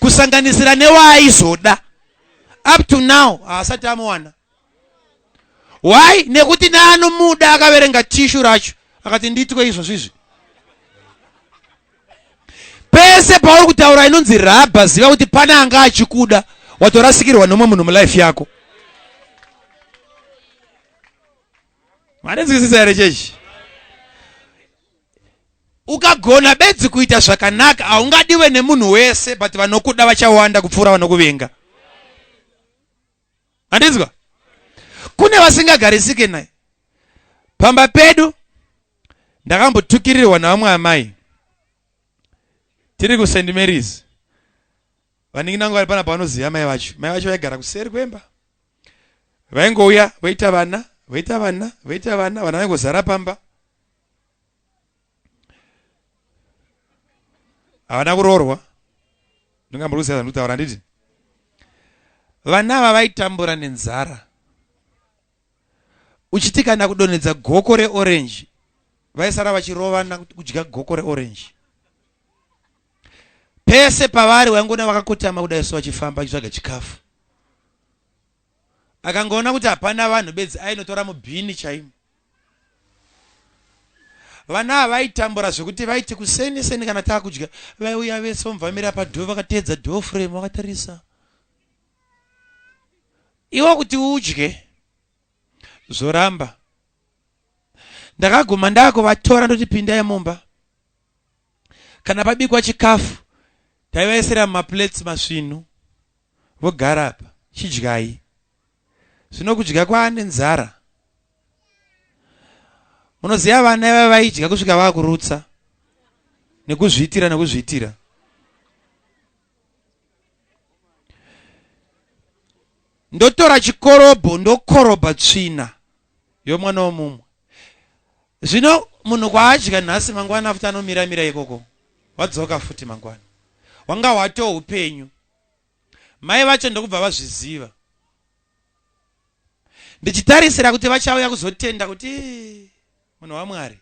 kusanganisira newaaizoda. Up to now haasati amuwana. Why? Nekuti naanomuda akaverenga tishu racho akati nditwe izvozvo izvi. Pese pauri kutaura inonzi rabha, ziva kuti pane anga achikuda, watorasikirwa nomwe munhu mulife yako. Manzwisisa here chechi? Ukagona bedzi kuita zvakanaka haungadiwe nemunhu wese, but vanokuda vachawanda kupfuura vanokuvenga. Handinzwa? Kune vasingagarisike naye. Pamba pedu ndakambotukirirwa navamwe amai. Tiri kuSt Mary's. Vanin'ina vangu vari panapa vanoziva mai vacho. Mai vacho vaigara kuseri kwemba. Vaingouya voita vana, voita vana, voita vana, vana vaingozara pamba. Havana kuroorwa. Ndingamboruziva zvandikutaura handiti? Vana ava vaitambura nenzara. Uchiti kana kudonhedza goko reorange vaisara vachirovana kudya goko reorange. Pese pavari waingoona vakakotama kudai so vachifamba vachitsvaga chikafu. Akangoona kuti hapana vanhu bedzi ainotora mubhini chaimo. Vana ava vaitambura zvekuti vaiti kuseni seni kana taakudya vaiuya vese vomvamira padhoo vakateedza door frame vakatarisa. Iwe kuti udye zvoramba. Ndakaguma ndakuvatora ndoti pindai mumba. Kana pabikwa chikafu taivaisira mumaplates masvinu vogara apa chidyai. Zvino kudya kwaane nzara. Munoziva vana ivava vaidya kusvika vakurutsa nekuzviitira nekuzviitira. Ndotora chikorobho ndokorobha tsvina yomwana womumwe. Zvino munhu kwaadya nhasi mangwana futi anomira mira ikoko. Wadzoka futi mangwana. Wanga hwatoo upenyu. Mai vacho ndokubva vazviziva. Ndichitarisira kuti vachauya kuzotenda kuti munhu waMwari.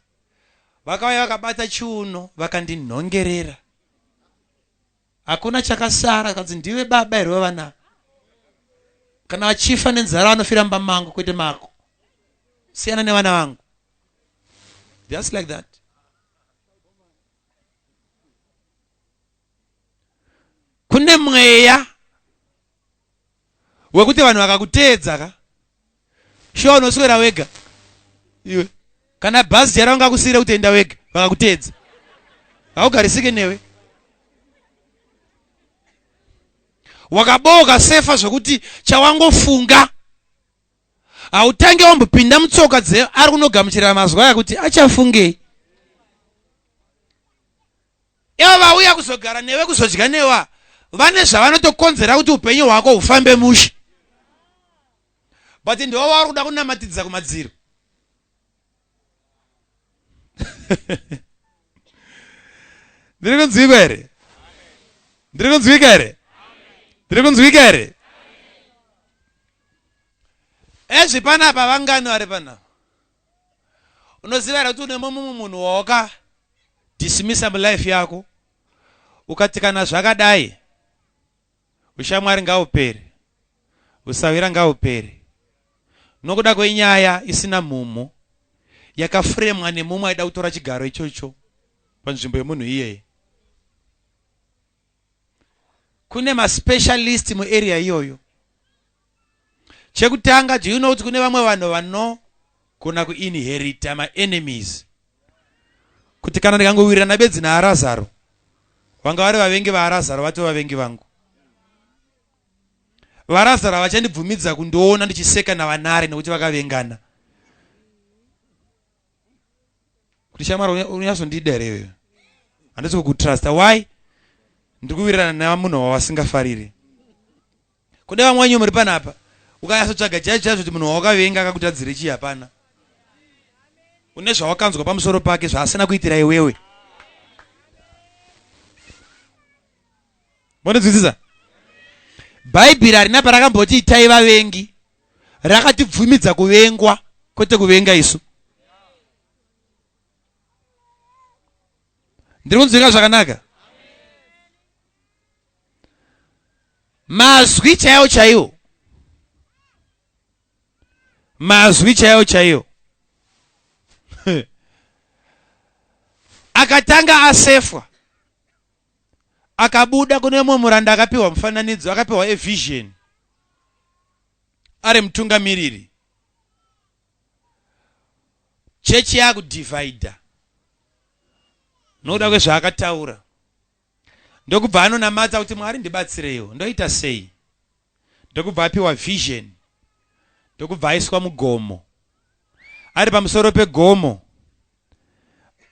Vakauya vakabata chiuno vakandinhongerera. Hakuna chakasara kanzi ndiwe baba here wevana kana vachifa nenzara vanofira mumba mangu kwete mako siyana nevana vangu just like that kune mweya wekuti vanhu vakakuteedza ka shuwa unoswera wega iwe kana bhazi jara vangakusiire kuti enda wega vakakuteedza haugarisike newe wakabooka sefa zvekuti chawangofunga hautange wambopinda mutsoka dze ari kunogamuchira mazwi aya kuti achafungei Ivo vauya kuzogara newe kuzodya newa vane zvavanotokonzera kuti upenyu hwako hufambe mushe but ndivo vauri kuda kunamatidza kumadziro ndiri kunzwikwa here ndiri kunzwika here ndiri kunzwika here ezvi panapa vangani vari panapa Unoziva here kuti une mumwe munhu wawaka dismissa mulife yako ukati kana zvakadai ushamwari ngaupere usahwira ngaupere nokuda kwenyaya isina mhumhu yakafuremwa nemumwe aida kutora chigaro ichocho panzvimbo yemunhu iyeye kune maspecialist muarea iyoyo Chekutanga, do you know kuti kune vamwe vanhu vanogona kuinherita maenemies? Kuti kana ndikangowirirana bedzi naArazaro, vanga vari vavengi vaArazaro vatova vavengi vangu. VaRazaro havachandibvumidza kundiona ndichiseka naVanare nekuti vakavengana. Kuti shamwari unyatsondida here iyoyo? Handisi kukutrusta. Why? Ndiri kuwirirana namunhu wawasingafariri. Kune vamwe wenyu muri panapa, ukanyatsotsvaga chaizvo chaizvo kuti munhu wawakavenga akakutadzire chii, hapana. Une zvawakanzwa pamusoro pake zvaasina kuitira iwewe. Mononzwisisa? Bhaibheri harina parakamboti itai vavengi. Rakatibvumidza kuvengwa, kwete kuvenga isu. Ndiri kunzwika zvakanaka? Mazwi chaiwo chaiwo, mazwi chaiwo chaiwo akatanga asefwa akabuda kune mumwe muranda akapiwa mufananidzo akapiwa evision ari mutungamiriri chechi yakudhivhaidha nokuda kwezvaakataura Ndokubva anonamata kuti Mwari ndibatsireiwo ndoita sei? Ndokubva apiwa vision ndokubva aiswa mugomo. Ari pamusoro pegomo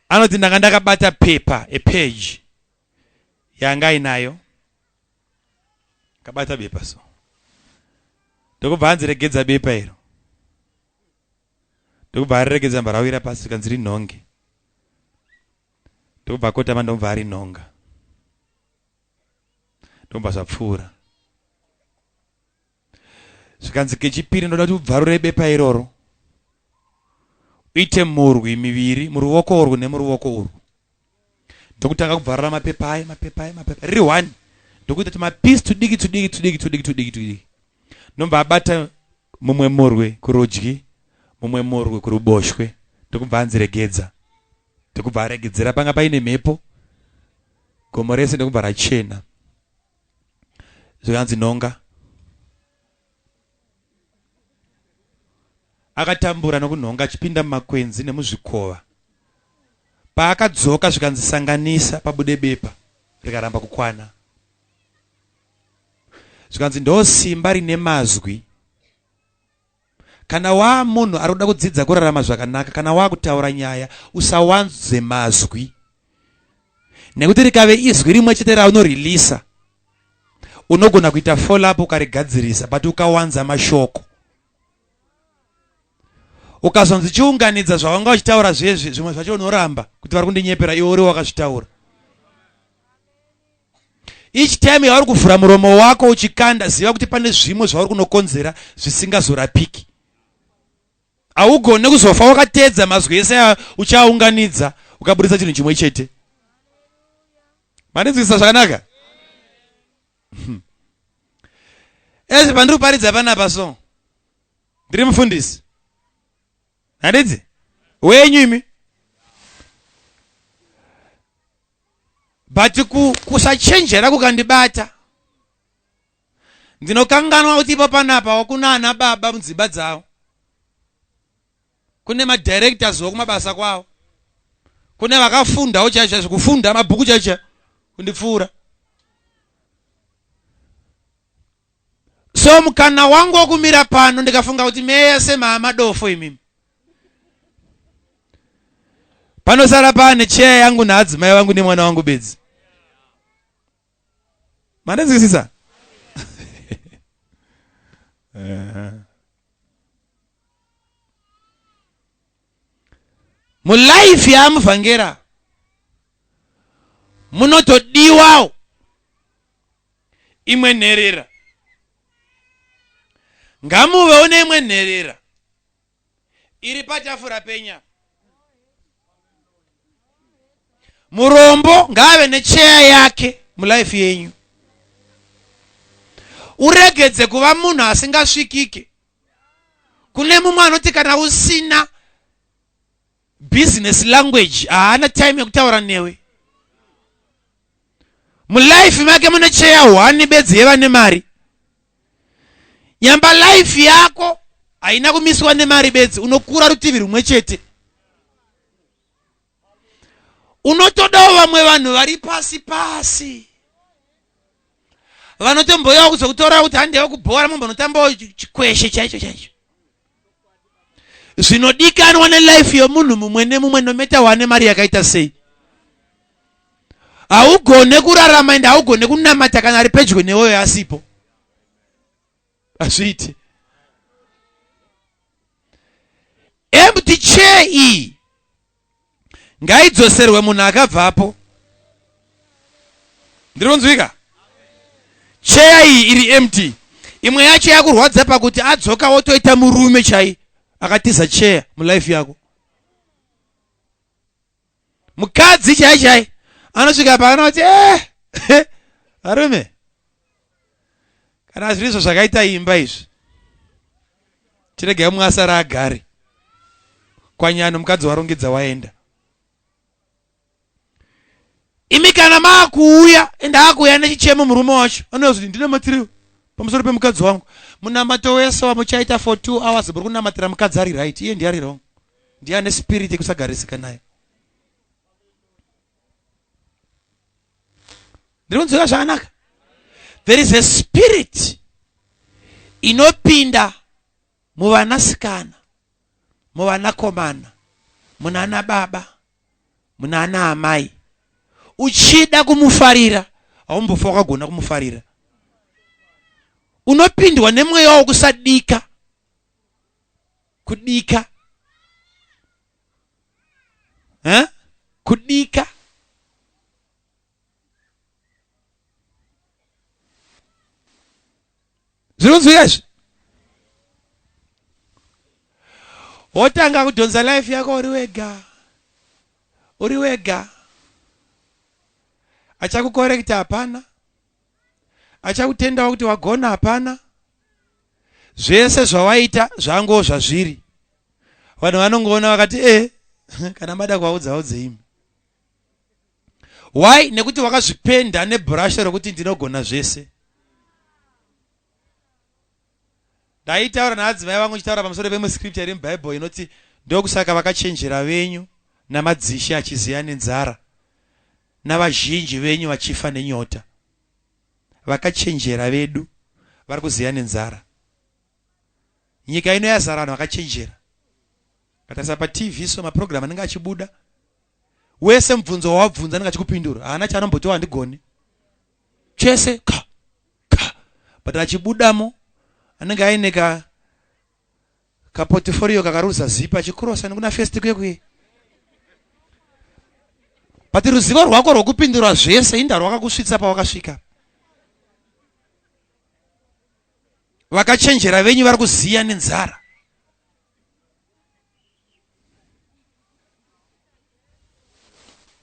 anoti ndanga ndakabata pepa, a page. Yanga ainayo. Akabata bepa so. Ndokubva anzi regedza bepa iro. Ndokubva ariregedza mba rawira pasi zvikanzi rinhonge. Ndokubva akotama ndokubva arinhonga. Ndokubva zvapfuura. Zvikanzi kechipiri ndoda kuti ubvarure bepa iroro uite murwi miviri muruoko urwu nemuruoko urwu. Ndokutanga kubvarura mapepa aye mapepa aye mapepa riri one ndokuita tumapisi tudiki tudiki tudiki tudiki tudiki tudiki. Ndobva abata mumwe murwi kurudyi mumwe murwi kuruboshwe ndokubva anzi regedza. Ndokubva aregedzera panga paine mhepo gomo rese ndokubva rachena. Zvikanzi nhonga. Akatambura nokunhonga achipinda mumakwenzi nemuzvikova. Paakadzoka zvikanzi sanganisa pabude bepa rikaramba kukwana. Zvikanzi ndo simba rine mazwi. Kana waa munhu ari kuda kudzidza kurarama zvakanaka, kana waakutaura nyaya, usawanze mazwi. Nekuti rikave izwi rimwe chete raunorilisa, unogona kuita follow up ukarigadzirisa, but ukawanza mashoko, ukazonzi chiunganidza zvawanga uchitaura zvezvi, zvimwe zvacho unoramba kuti vari kundinyepera, iwe uri wakazvitaura. Each time yauri kuvhura muromo wako uchikanda, ziva kuti pane zvimwe zvauri kunokonzera zvisingazorapiki. Haugone kuzofa wakateedza mazwi ese aya uchiaunganidza ukaburitsa chinhu chimwe chete. Mandinzwisisa zvakanaka? Ezvi pandiri kuparidza panapa so ndiri mufundisi. Handidzi? Wenyu imi. But kusachenjera kukandibata ndinokanganwa kuti ipo panapa wakuna ana baba mudzimba dzavo, kune madirectors wokumabasa kwavo, kune vakafundawo chaizvo chaizvo, kufunda mabhuku chaizvo chaizvo kundipfuura. So mukana wangu wokumira pano ndikafunga kuti mese maamadofo imimi, panosara pane cheya yangu naadzimai vangu nemwana wangu bedzi. Mandinzwisisa? Mulife yaamuvhangera munotodiwawo imwe nherera. Ngamuvewo neimwe nherera iri patafura penya. Murombo ngaave necheya yake mulife yenyu. Uregedze kuva munhu asingasvikike. Kune mumwe anoti kana usina business language haana time yekutaura newe. Mulife make mune cheya hwani bedzi yevane mari. Nyamba life yako haina kumiswa nemari bedzi, unokura rutivi rumwe chete. Unotodawo vamwe vanhu vari pasi pasi vanotomboyawo kuzokutora kuti handewo kubhora mumbonotambawo chikweshe chaicho chaicho. Zvinodikanwa nelife yomunhu mumwe nemumwe nometa wane mari yakaita sei. Haugone kurarama ende haugone kunamata kana ari pedyo neweyo asipo. Hazviiti. Empty chair iyi ngaidzoserwe munhu akabvapo. Ndiri kunzwika? Chair iyi iri empty. Imwe yacho yakurwadza pakuti adzoka wotoita murume chai akatiza chair mulife yako. Mukadzi chai chai anosvika paanoti eh, varume kana zviri izvo zvakaita imba izvi chiregai mumwe asara agare kwanyano mukadzi warongedza waenda. Imi kana maakuuya ende akuuya nechichemo murume wacho anozoti ndinamatireo pamusoro pemukadzi wangu. Munamato wese wamuchaita for 2 hours muri kunamatira mukadzi ari right, iye ndiye ari wrong, ndiye ane spirit yekusagarisika nayo. Ndiri kunzwika zvakanaka? There is a spirit inopinda muvanasikana, muvanakomana, munana baba, munana amai. Uchida kumufarira, haumbofa wakagona kumufarira. Unopindwa nemweya wokusadika. Kudika. Eh? Kudika. Zviri kunzwika izvi? Wotanga kudhonza life yako uri wega. Uri wega. Achakukorekta hapana. Achakutendawo kuti wagona hapana. Zvese zvawaita zvango zvazviri. Vanhu vanongoona vakati eh kana mada kuvaudza vaudze imi. Why? Nekuti wakazvipenda nebrush rokuti ndinogona zvese. Ndaitaura naadzimai vangu ndichitaura pamusoro pemuscripture iri muBible inoti ndokusaka vakachenjera venyu namadzishe achiziya nenzara navazhinji venyu vachifa nenyota. Vakachenjera vedu vari kuziya nenzara. Nyika ino yazara vanhu vakachenjera. Ukatarisa paTV so maprogram anenge achibuda wese mubvunzo wawabvunza anenge achikupindura haana chaanomboti handigoni chese ka ka but achibudamo anenge aine ka kaportfolio kakaruza zipa achikurosa nekuna first kuye kuye but ruzivo rwako rwekupindura zvese inda rwakakusvitsa pawakasvika. Vakachenjera venyu vari kuziya nenzara.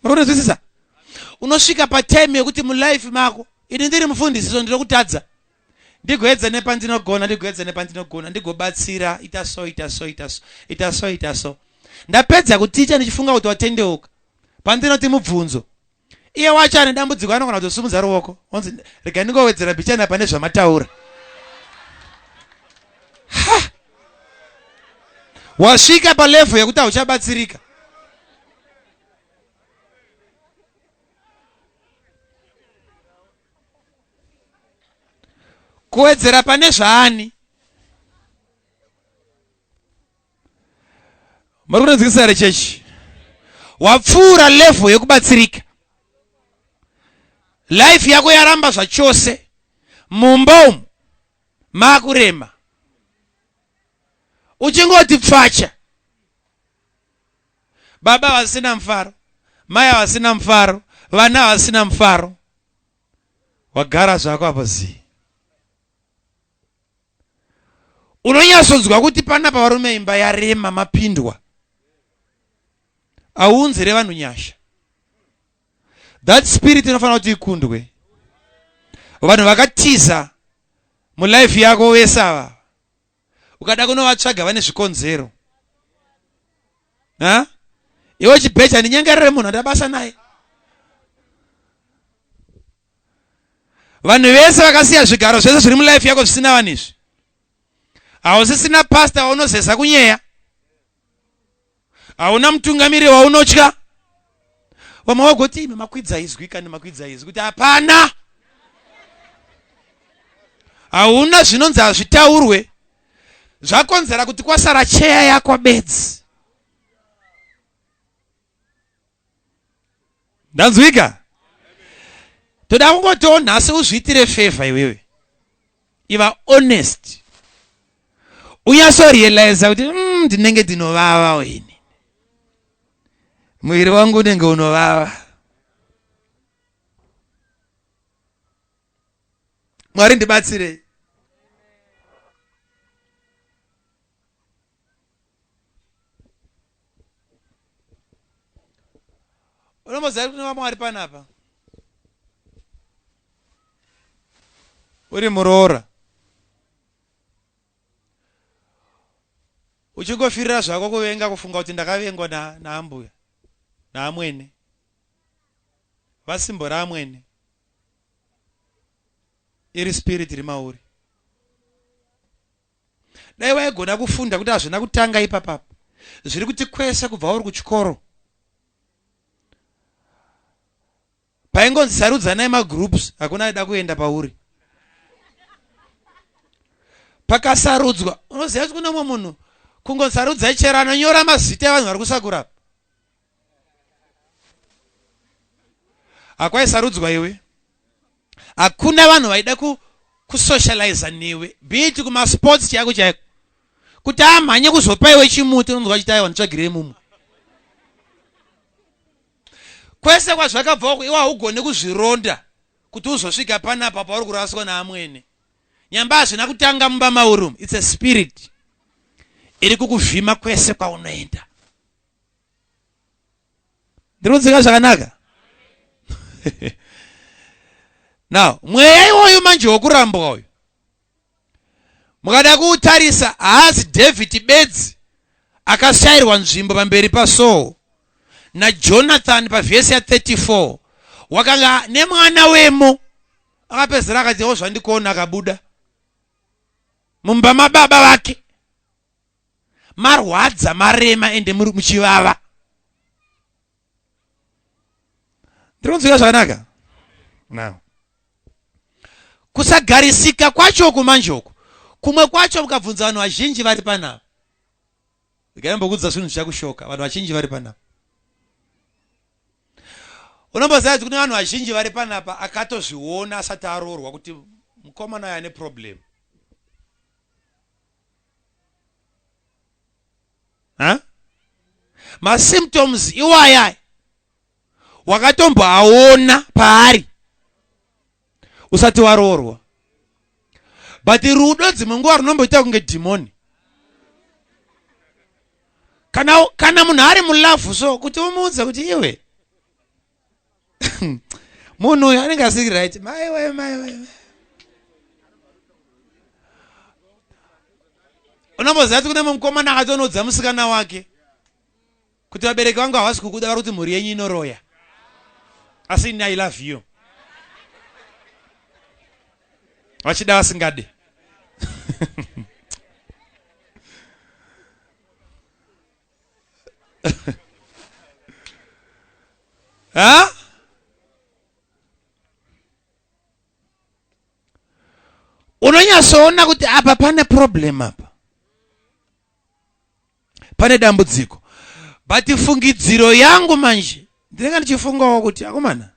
Muri kunzwisisa? Unosvika patime yekuti mulife mako, ini ndiri mufundisi so ndinokutadza. Ndigoedza nepandinogona, ndigoedza nepandinogona, ndigobatsira, ita so, ita so, ita so, ita so, ita so. Ndapedza kuticha ndichifunga kuti watendeuka. Pandinoti mubvunzo, Iye wacho ane dambudziko anogona kutosumudza ruoko onzi rega ndingowedzera mbichana pane zvamataura. Ha! Wasvika palevel yekuti hauchabatsirika. Kuwedzera pane zvaani? Muri kunonzwisisa here chechi? Wapfuura level yekubatsirika. Life yako yaramba zvachose. Mumba umu makurema. Uchingoti pfacha. Baba vasina mufaro, mai havasina mufaro, vana havasina mufaro. Wagara zvako apo zii. Unonyatsonzwa kuti panapa varume imba yarema mapindwa. Aunzire vanhu nyasha. That spirit inofanira kuti ikundwe. Vanhu vakatiza mulife yako vese ava. Ukada kunovatsvaga vane zvikonzero. Ha? Iwe chibheja ndinyengerere munhu andabasa naye. Vanhu vese vakasiya zvigaro zvese zviri mulife yako zvisina vanhu izvi. Hausisina pastor waunozeza kunyeya. Hauna mutungamiri waunotya. Vamwe vagoti imi makwidza izwi kani makwidza izwi kuti hapana. Hauna zvinonzi hazvitaurwe. Zvakonzera kuti kwasara cheya yako bedzi. Ndanzwika? Toda kungotiwo nhasi uzviitire favor iwewe. Iva honest. Unyatsorealiza kuti ndinenge ndinovava ini. Muviri wangu unenge unovava. Mwari ndibatsirei. Unomboziva kuti vamwe vari panapa uri muroora uchingofirira zvako kuvenga kufunga kuti ndakavengwa naambuya naamwene vasimbora amwene iri spirit iri mauri. Dai waigona kufunda kuti hazvina kutanga ipapapa. Zviri kuti kwese kubva uri kuchikoro. Paingonzi sarudzanai magroups hakuna aida kuenda pauri. Pakasarudzwa unoziva kuti kune umwe munhu kungosarudzai chero anonyora mazita evanhu vari kusakura apa. Hakwaisarudzwa iwe. Hakuna vanhu vaida ku kusocializa newe, be it kumasports chaiko chaiko. Kuti amhanye kuzopa iwe chimuti unonzwa achiti aiwa nditsvagirei mumwe. Kwese kwazvakabva uko iwe haugone kuzvironda kuti uzosvika panapa pauri kuraswa naamwene. Nyamba hazvina kutanga mumba mauri umu. It's a spirit iri kukuvhima kwese kwaunoenda. Ndiri kunzwika zvakanaka? Now, mweya iwoyu manje wokurambwa uyu mukada kuutarisa haazi David bedzi akashairwa nzvimbo pamberi paSaul naJonathan pavhesi ya 34 wakanga nemwana wemo akapedzera akati o zvandikuona akabuda mumba mababa vake marwadza marema ende muri muchivava ndiri kunzwika zvakanaka now kusagarisika kwacho uku manje uku kumwe kwacho mukabvunza vanhu vazhinji vari panapa ndikaimbokudza zvinhu zvichakushoka vanhu vazhinji vari panapa unomboziva kuti kune vanhu vazhinji vari panapa akatozviona asati aroorwa kuti mukomana uyo ane problem ha masymptoms iwaya wakatomboaona paari usati waroorwa but rudo dzimwe nguva runomboita kunge dhimoni kana, kana munhu ari mulavhu so kuti umuudze kuti iwe munhu uyu anenge asiri right maiwe maiwe unomboziva kuti kune mukomana akatonoudza musikana wake kuti vabereki vangu havasi kukuda vari kuti mhuri yenyu inoroya asi ini i love you vachida vasingade ha unonyatsoona kuti apa pane problem apa pane dambudziko but fungidziro yangu manje ndinenge ndichifungawo kuti akomana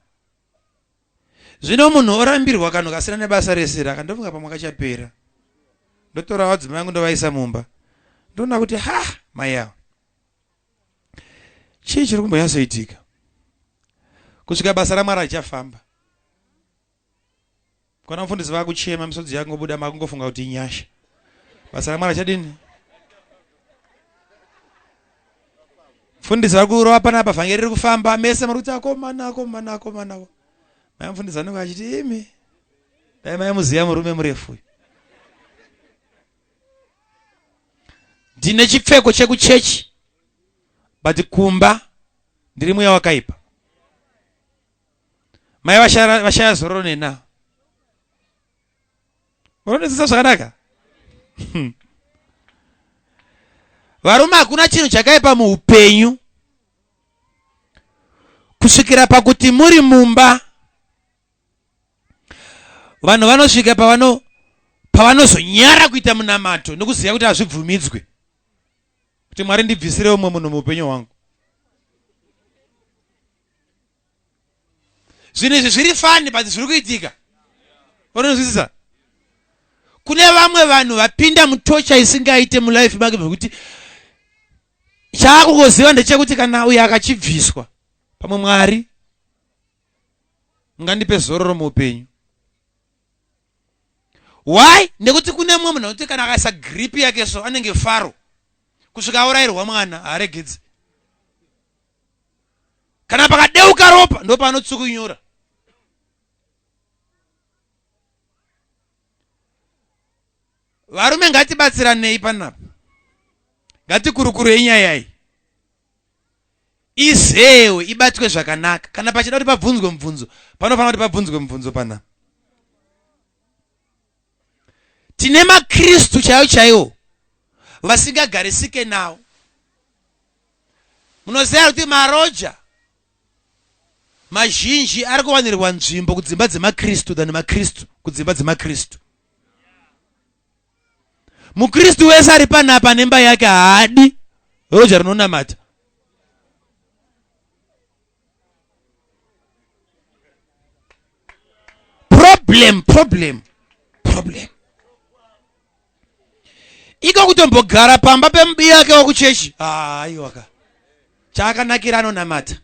Zvino munhu orambirwa kanhu kasina nebasa rese raka ndofunga pamwe kachapera. Ndotora vadzimai vangu ndovaisa mumba. Ndoona kuti ha mai ava. Chii chiri kumbonyatsoitika? Kusvika basa raMwari richafamba. Kwana mufundisi vakuchema misodzi yakungobuda makungofunga kuti inyasha. Basa raMwari achadini? Mufundisi vari kurova panapa vhangeri riri kufamba mese muri kuti akomana akomana akomana. Mai mufundisi anenge achiti imi dai mai muziya murume murefu uyu. Ndine chipfeko chekuchechi but kumba ndiri mweya wakaipa. Mai vashaya zororo nena. Unonzwisisa zvakanaka? Varume hakuna chinhu chakaipa muupenyu kusvikira pakuti muri mumba vanhu vanosvika pavano pavanozonyara kuita munamato nekuziva kuti hazvibvumidzwe kuti mwari ndibvisire umwe munhu muupenyu hwangu zvinhu izvi zviri fani but zviri kuitika unonzwisisa kune vamwe vanhu vapinda mutocha isingaite mulife make zvekuti chaakungoziva ndechekuti kana uyo akachibviswa pamwe mwari ngandipe zororo muupenyu why nekuti kune mumwe munhu anoti kana akaisa grip yake so anenge faro kusvika aurayirwa mwana haaregedzi kana pakadeuka ropa ndopaanotsukunyura varume ngatibatsiranei panapa ngatikurukurei nyaya iyi izewe ibatwe zvakanaka kana pachida kuti pabvunzwe mubvunzo panofanira kuti pabvunzwe mubvunzo panapa tine makristu chaiwo chaiwo vasingagarisike nawo munoziva kuti maroja mazhinji ari kuwanirwa nzvimbo kudzimba dzemakristu than makristu kudzimba dzemakristu mukristu wese ari panapa nemba yake haadi roja rinonamata problem Problem, problem, problem. Iko kutombogara pamba pemubiya wake wakuchechi, aiwaka chaakanakira anonamata.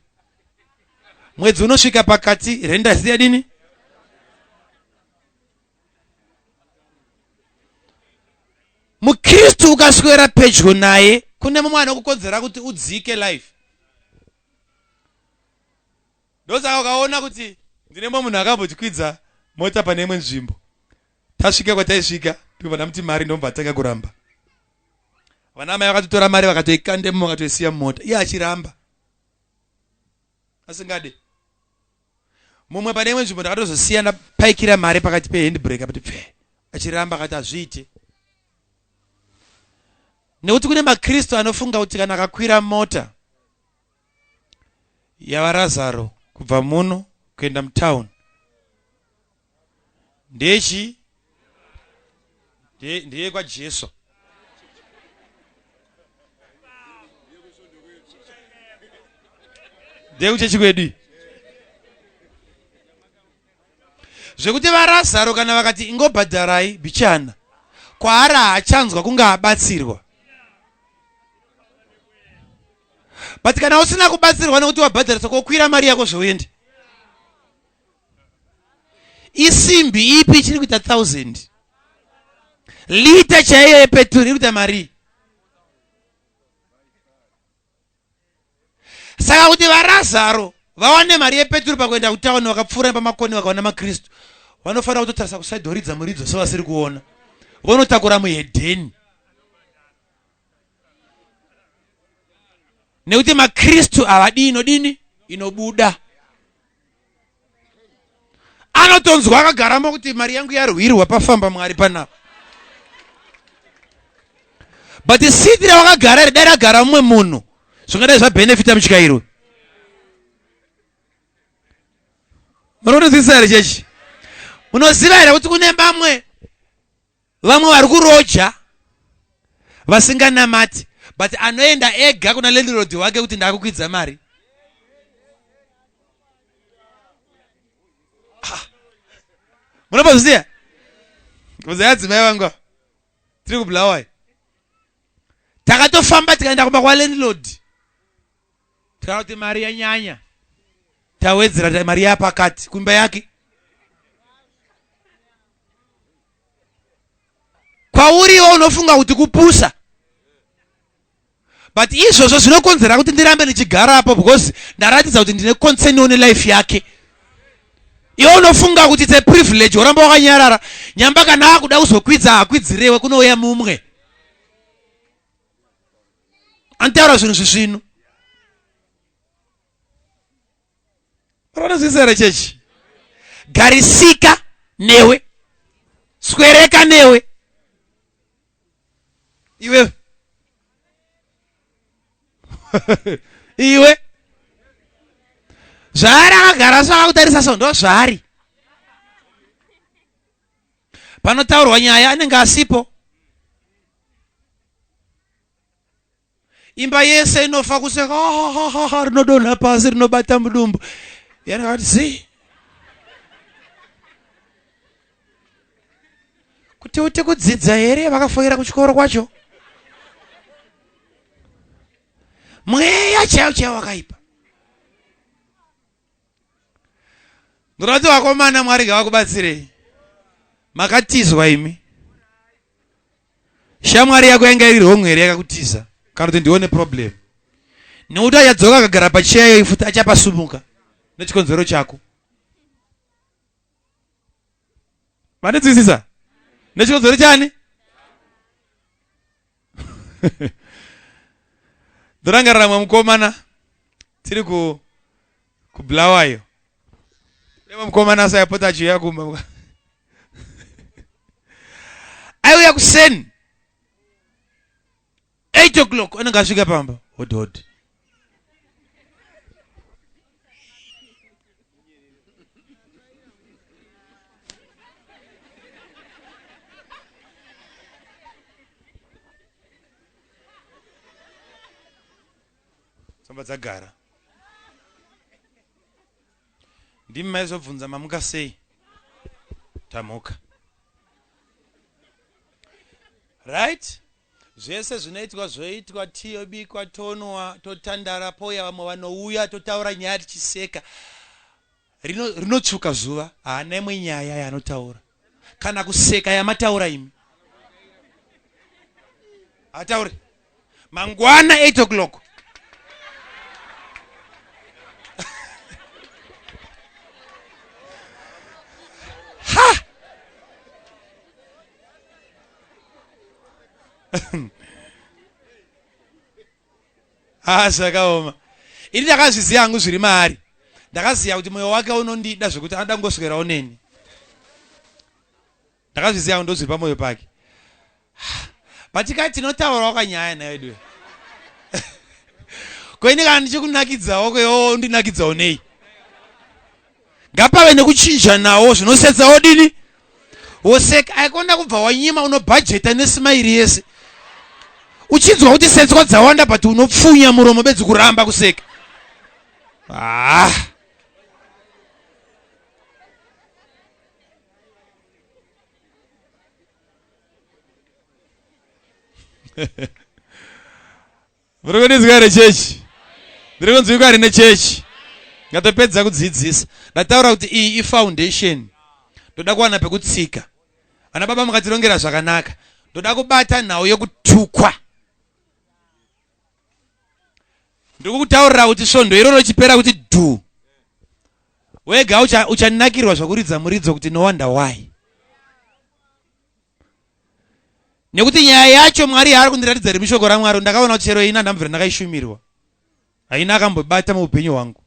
Mwedzi unosvika pakati, renda ziyadini? Mukristu ukaswera pedyo naye, kune mumwe anokukonzera kuti udzike life. Ndosaka ukaona kuti ndine mumwe munhu akambotikwidza mota pane imwe nzvimbo. Tasvika kwataisvika, ndobva ndamuti mari, ndobva atanga kuramba. Vana mai vakatotora mari vakatoikandemo, vakatoisiya mumota, iye achiramba asingade. Mumwe pane imwe nzvimbo ndakatozosiya ndapaikira mari pakati pehandbrake kuti pfe, achiramba akati hazviite. Nekuti kune maKristu anofunga kuti kana akakwira mota yavaRazaro kubva muno kuenda mutown ndechi ndeye kwaJesu. Ndeyekuchechi kwedu. Zvekuti vaRazaro kana vakati ingobhadharai bichana, kwaari haachanzwa kunge abatsirwa. But kana usina kubatsirwa nekuti wabhadharisa, kokwira mari yako zveuende. Isimbi ipi ichiri kuita 1000? Lita chaiyo yepeturu iri kuita marii? Saka kuti vaRazaro vawane mari yepeturu pakuenda kutauni, vakapfuura pamakoni vakaona maKristu, vanofanira kutotarisa kusaidoridza muridzo sevasiri kuona, vonotakura muhedheni. Nekuti maKristu havadii inodini inobuda. Anotonzwa akagaramo kuti mari yangu yarwirwa, pafamba Mwari panapa. But siti rawakagara iri, dai ragara mumwe munhu, zvingadai zvabhenefita mutyairo. Munotozivisa here chechi? Munoziva here kuti kune vamwe vamwe vari kuroja vasinganamati, but anoenda ega kuna landlord wake kuti ndakukwidza mari? Munombozviziva? Bvunzai adzimai vangu, tiri kuBulawayo, takatofamba tikaenda kumba kwalandlord, tikaona kuti mari yanyanya, tawedzera mari yapakati kumba yake. Kwauriwo unofunga kuti kupusa, but izvozvo zvinokonzera kuti ndirambe ndichigarapo because ndaratidza kuti ndine concern nelife yake. Iwe unofunga kuti it's a privilege, woramba wakanyarara. Nyamba kana akuda kuzokwidza, hakwidzirewe, kunouya mumwe anotaura zvinhu zvisvinu. Vanozivisa here chechi? Garisika newe, swereka newe iwe, iwe zvaari akagara so akakutarisa so, ndo zvaari. Panotaurwa nyaya anenge asipo. Imba yese inofa kuseka, ha, rinodonha pasi, rinobata mudumbu. Yanakati zi kuti uti kudzidza here, vakafoira kuchikoro kwacho. Mweya chaiwo chaiwo wakaipa. Ndoda kuti vakomana, Mwari ngavakubatsirei. Makatizwa imi. Shamwari yako yanga iri wrong here yakakutiza, kana kuti ndione problem? Nekuti achadzoka akagara pacheya iyoyi futi, achapasumuka nechikonzero chako. Vandidzidzisa nechikonzero chani? Ndorangarira mwe mukomana tiri ku kuBulawayo. Mwe mukomana asayapota achiuya kumba, aiuya kuseni 8 o'clock, anenge asvika pamba hodi hodi. Tsamba dzagara, ndimi maizobvunza mamuka sei. Tamuka. Right? Zvese zvinoitwa zvoitwa, tea yobikwa, tonwa, totandara, pouya vamwe vanouya, totaura nyaya tichiseka. Rino rinotsvuka zuva, haana imwe nyaya yaanotaura. Kana kuseka yamataura imi. Hatauri. Mangwana 8 o'clock. Ha! Ah, zvakaoma. Ini ndakazviziva hangu zviri maari. Ndakaziva kuti moyo wake unondida zvekuti anoda kungoswerawo neni. Ndakazviziva hangu ndozviri pamoyo pake. But kai tinotaurawo kanyaya naye veduwe. Ko ini kana ndichikunakidzawo ko iwe undinakidzawo nei? Ngapave nekuchinjanawo zvinosetsa wodini? Woseka aikona kubva wanyima unobhajeta nesimairi yese. Uchinzwa kuti setswa dzawanda but unopfunya muromo bedzi kuramba kuseka. Ah. Muri kundinzwa here chechi? Ndiri kunzwikwa here nechechi? Ndatopedza kudzidzisa. Ndataura kuti iyi ifoundation. Ndoda kuwana pekutsika. Vana baba mukatirongera zvakanaka. Ndoda kubata nhau yekutukwa. Ndiri kukutaurira kuti svondo iroro chipera kuti dhu. Wega uchanakirwa zvakuridza muridzo kuti no wonder why. Nekuti nyaya yacho Mwari yaari kundiratidza iri mushoko raMwari ndakaona kuti chero ini handambvira ndakaishumirwa. Haina akambobata muupenyu hwangu.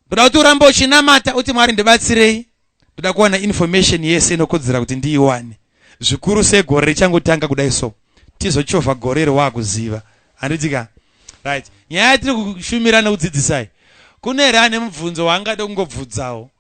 Ndoda kuti urambe uchinamata uti Mwari ndibatsirei. Ndoda kuwana information yese inokodzera kuti ndiiwane. Zvikuru segore richangotanga kudai so. Tizochovha gore iri wakuziva. Handiti ka? Right. Nyaya yatiri kushumira nekudzidzisai. Kune here ane mubvunzo waangade kungobvunzawo?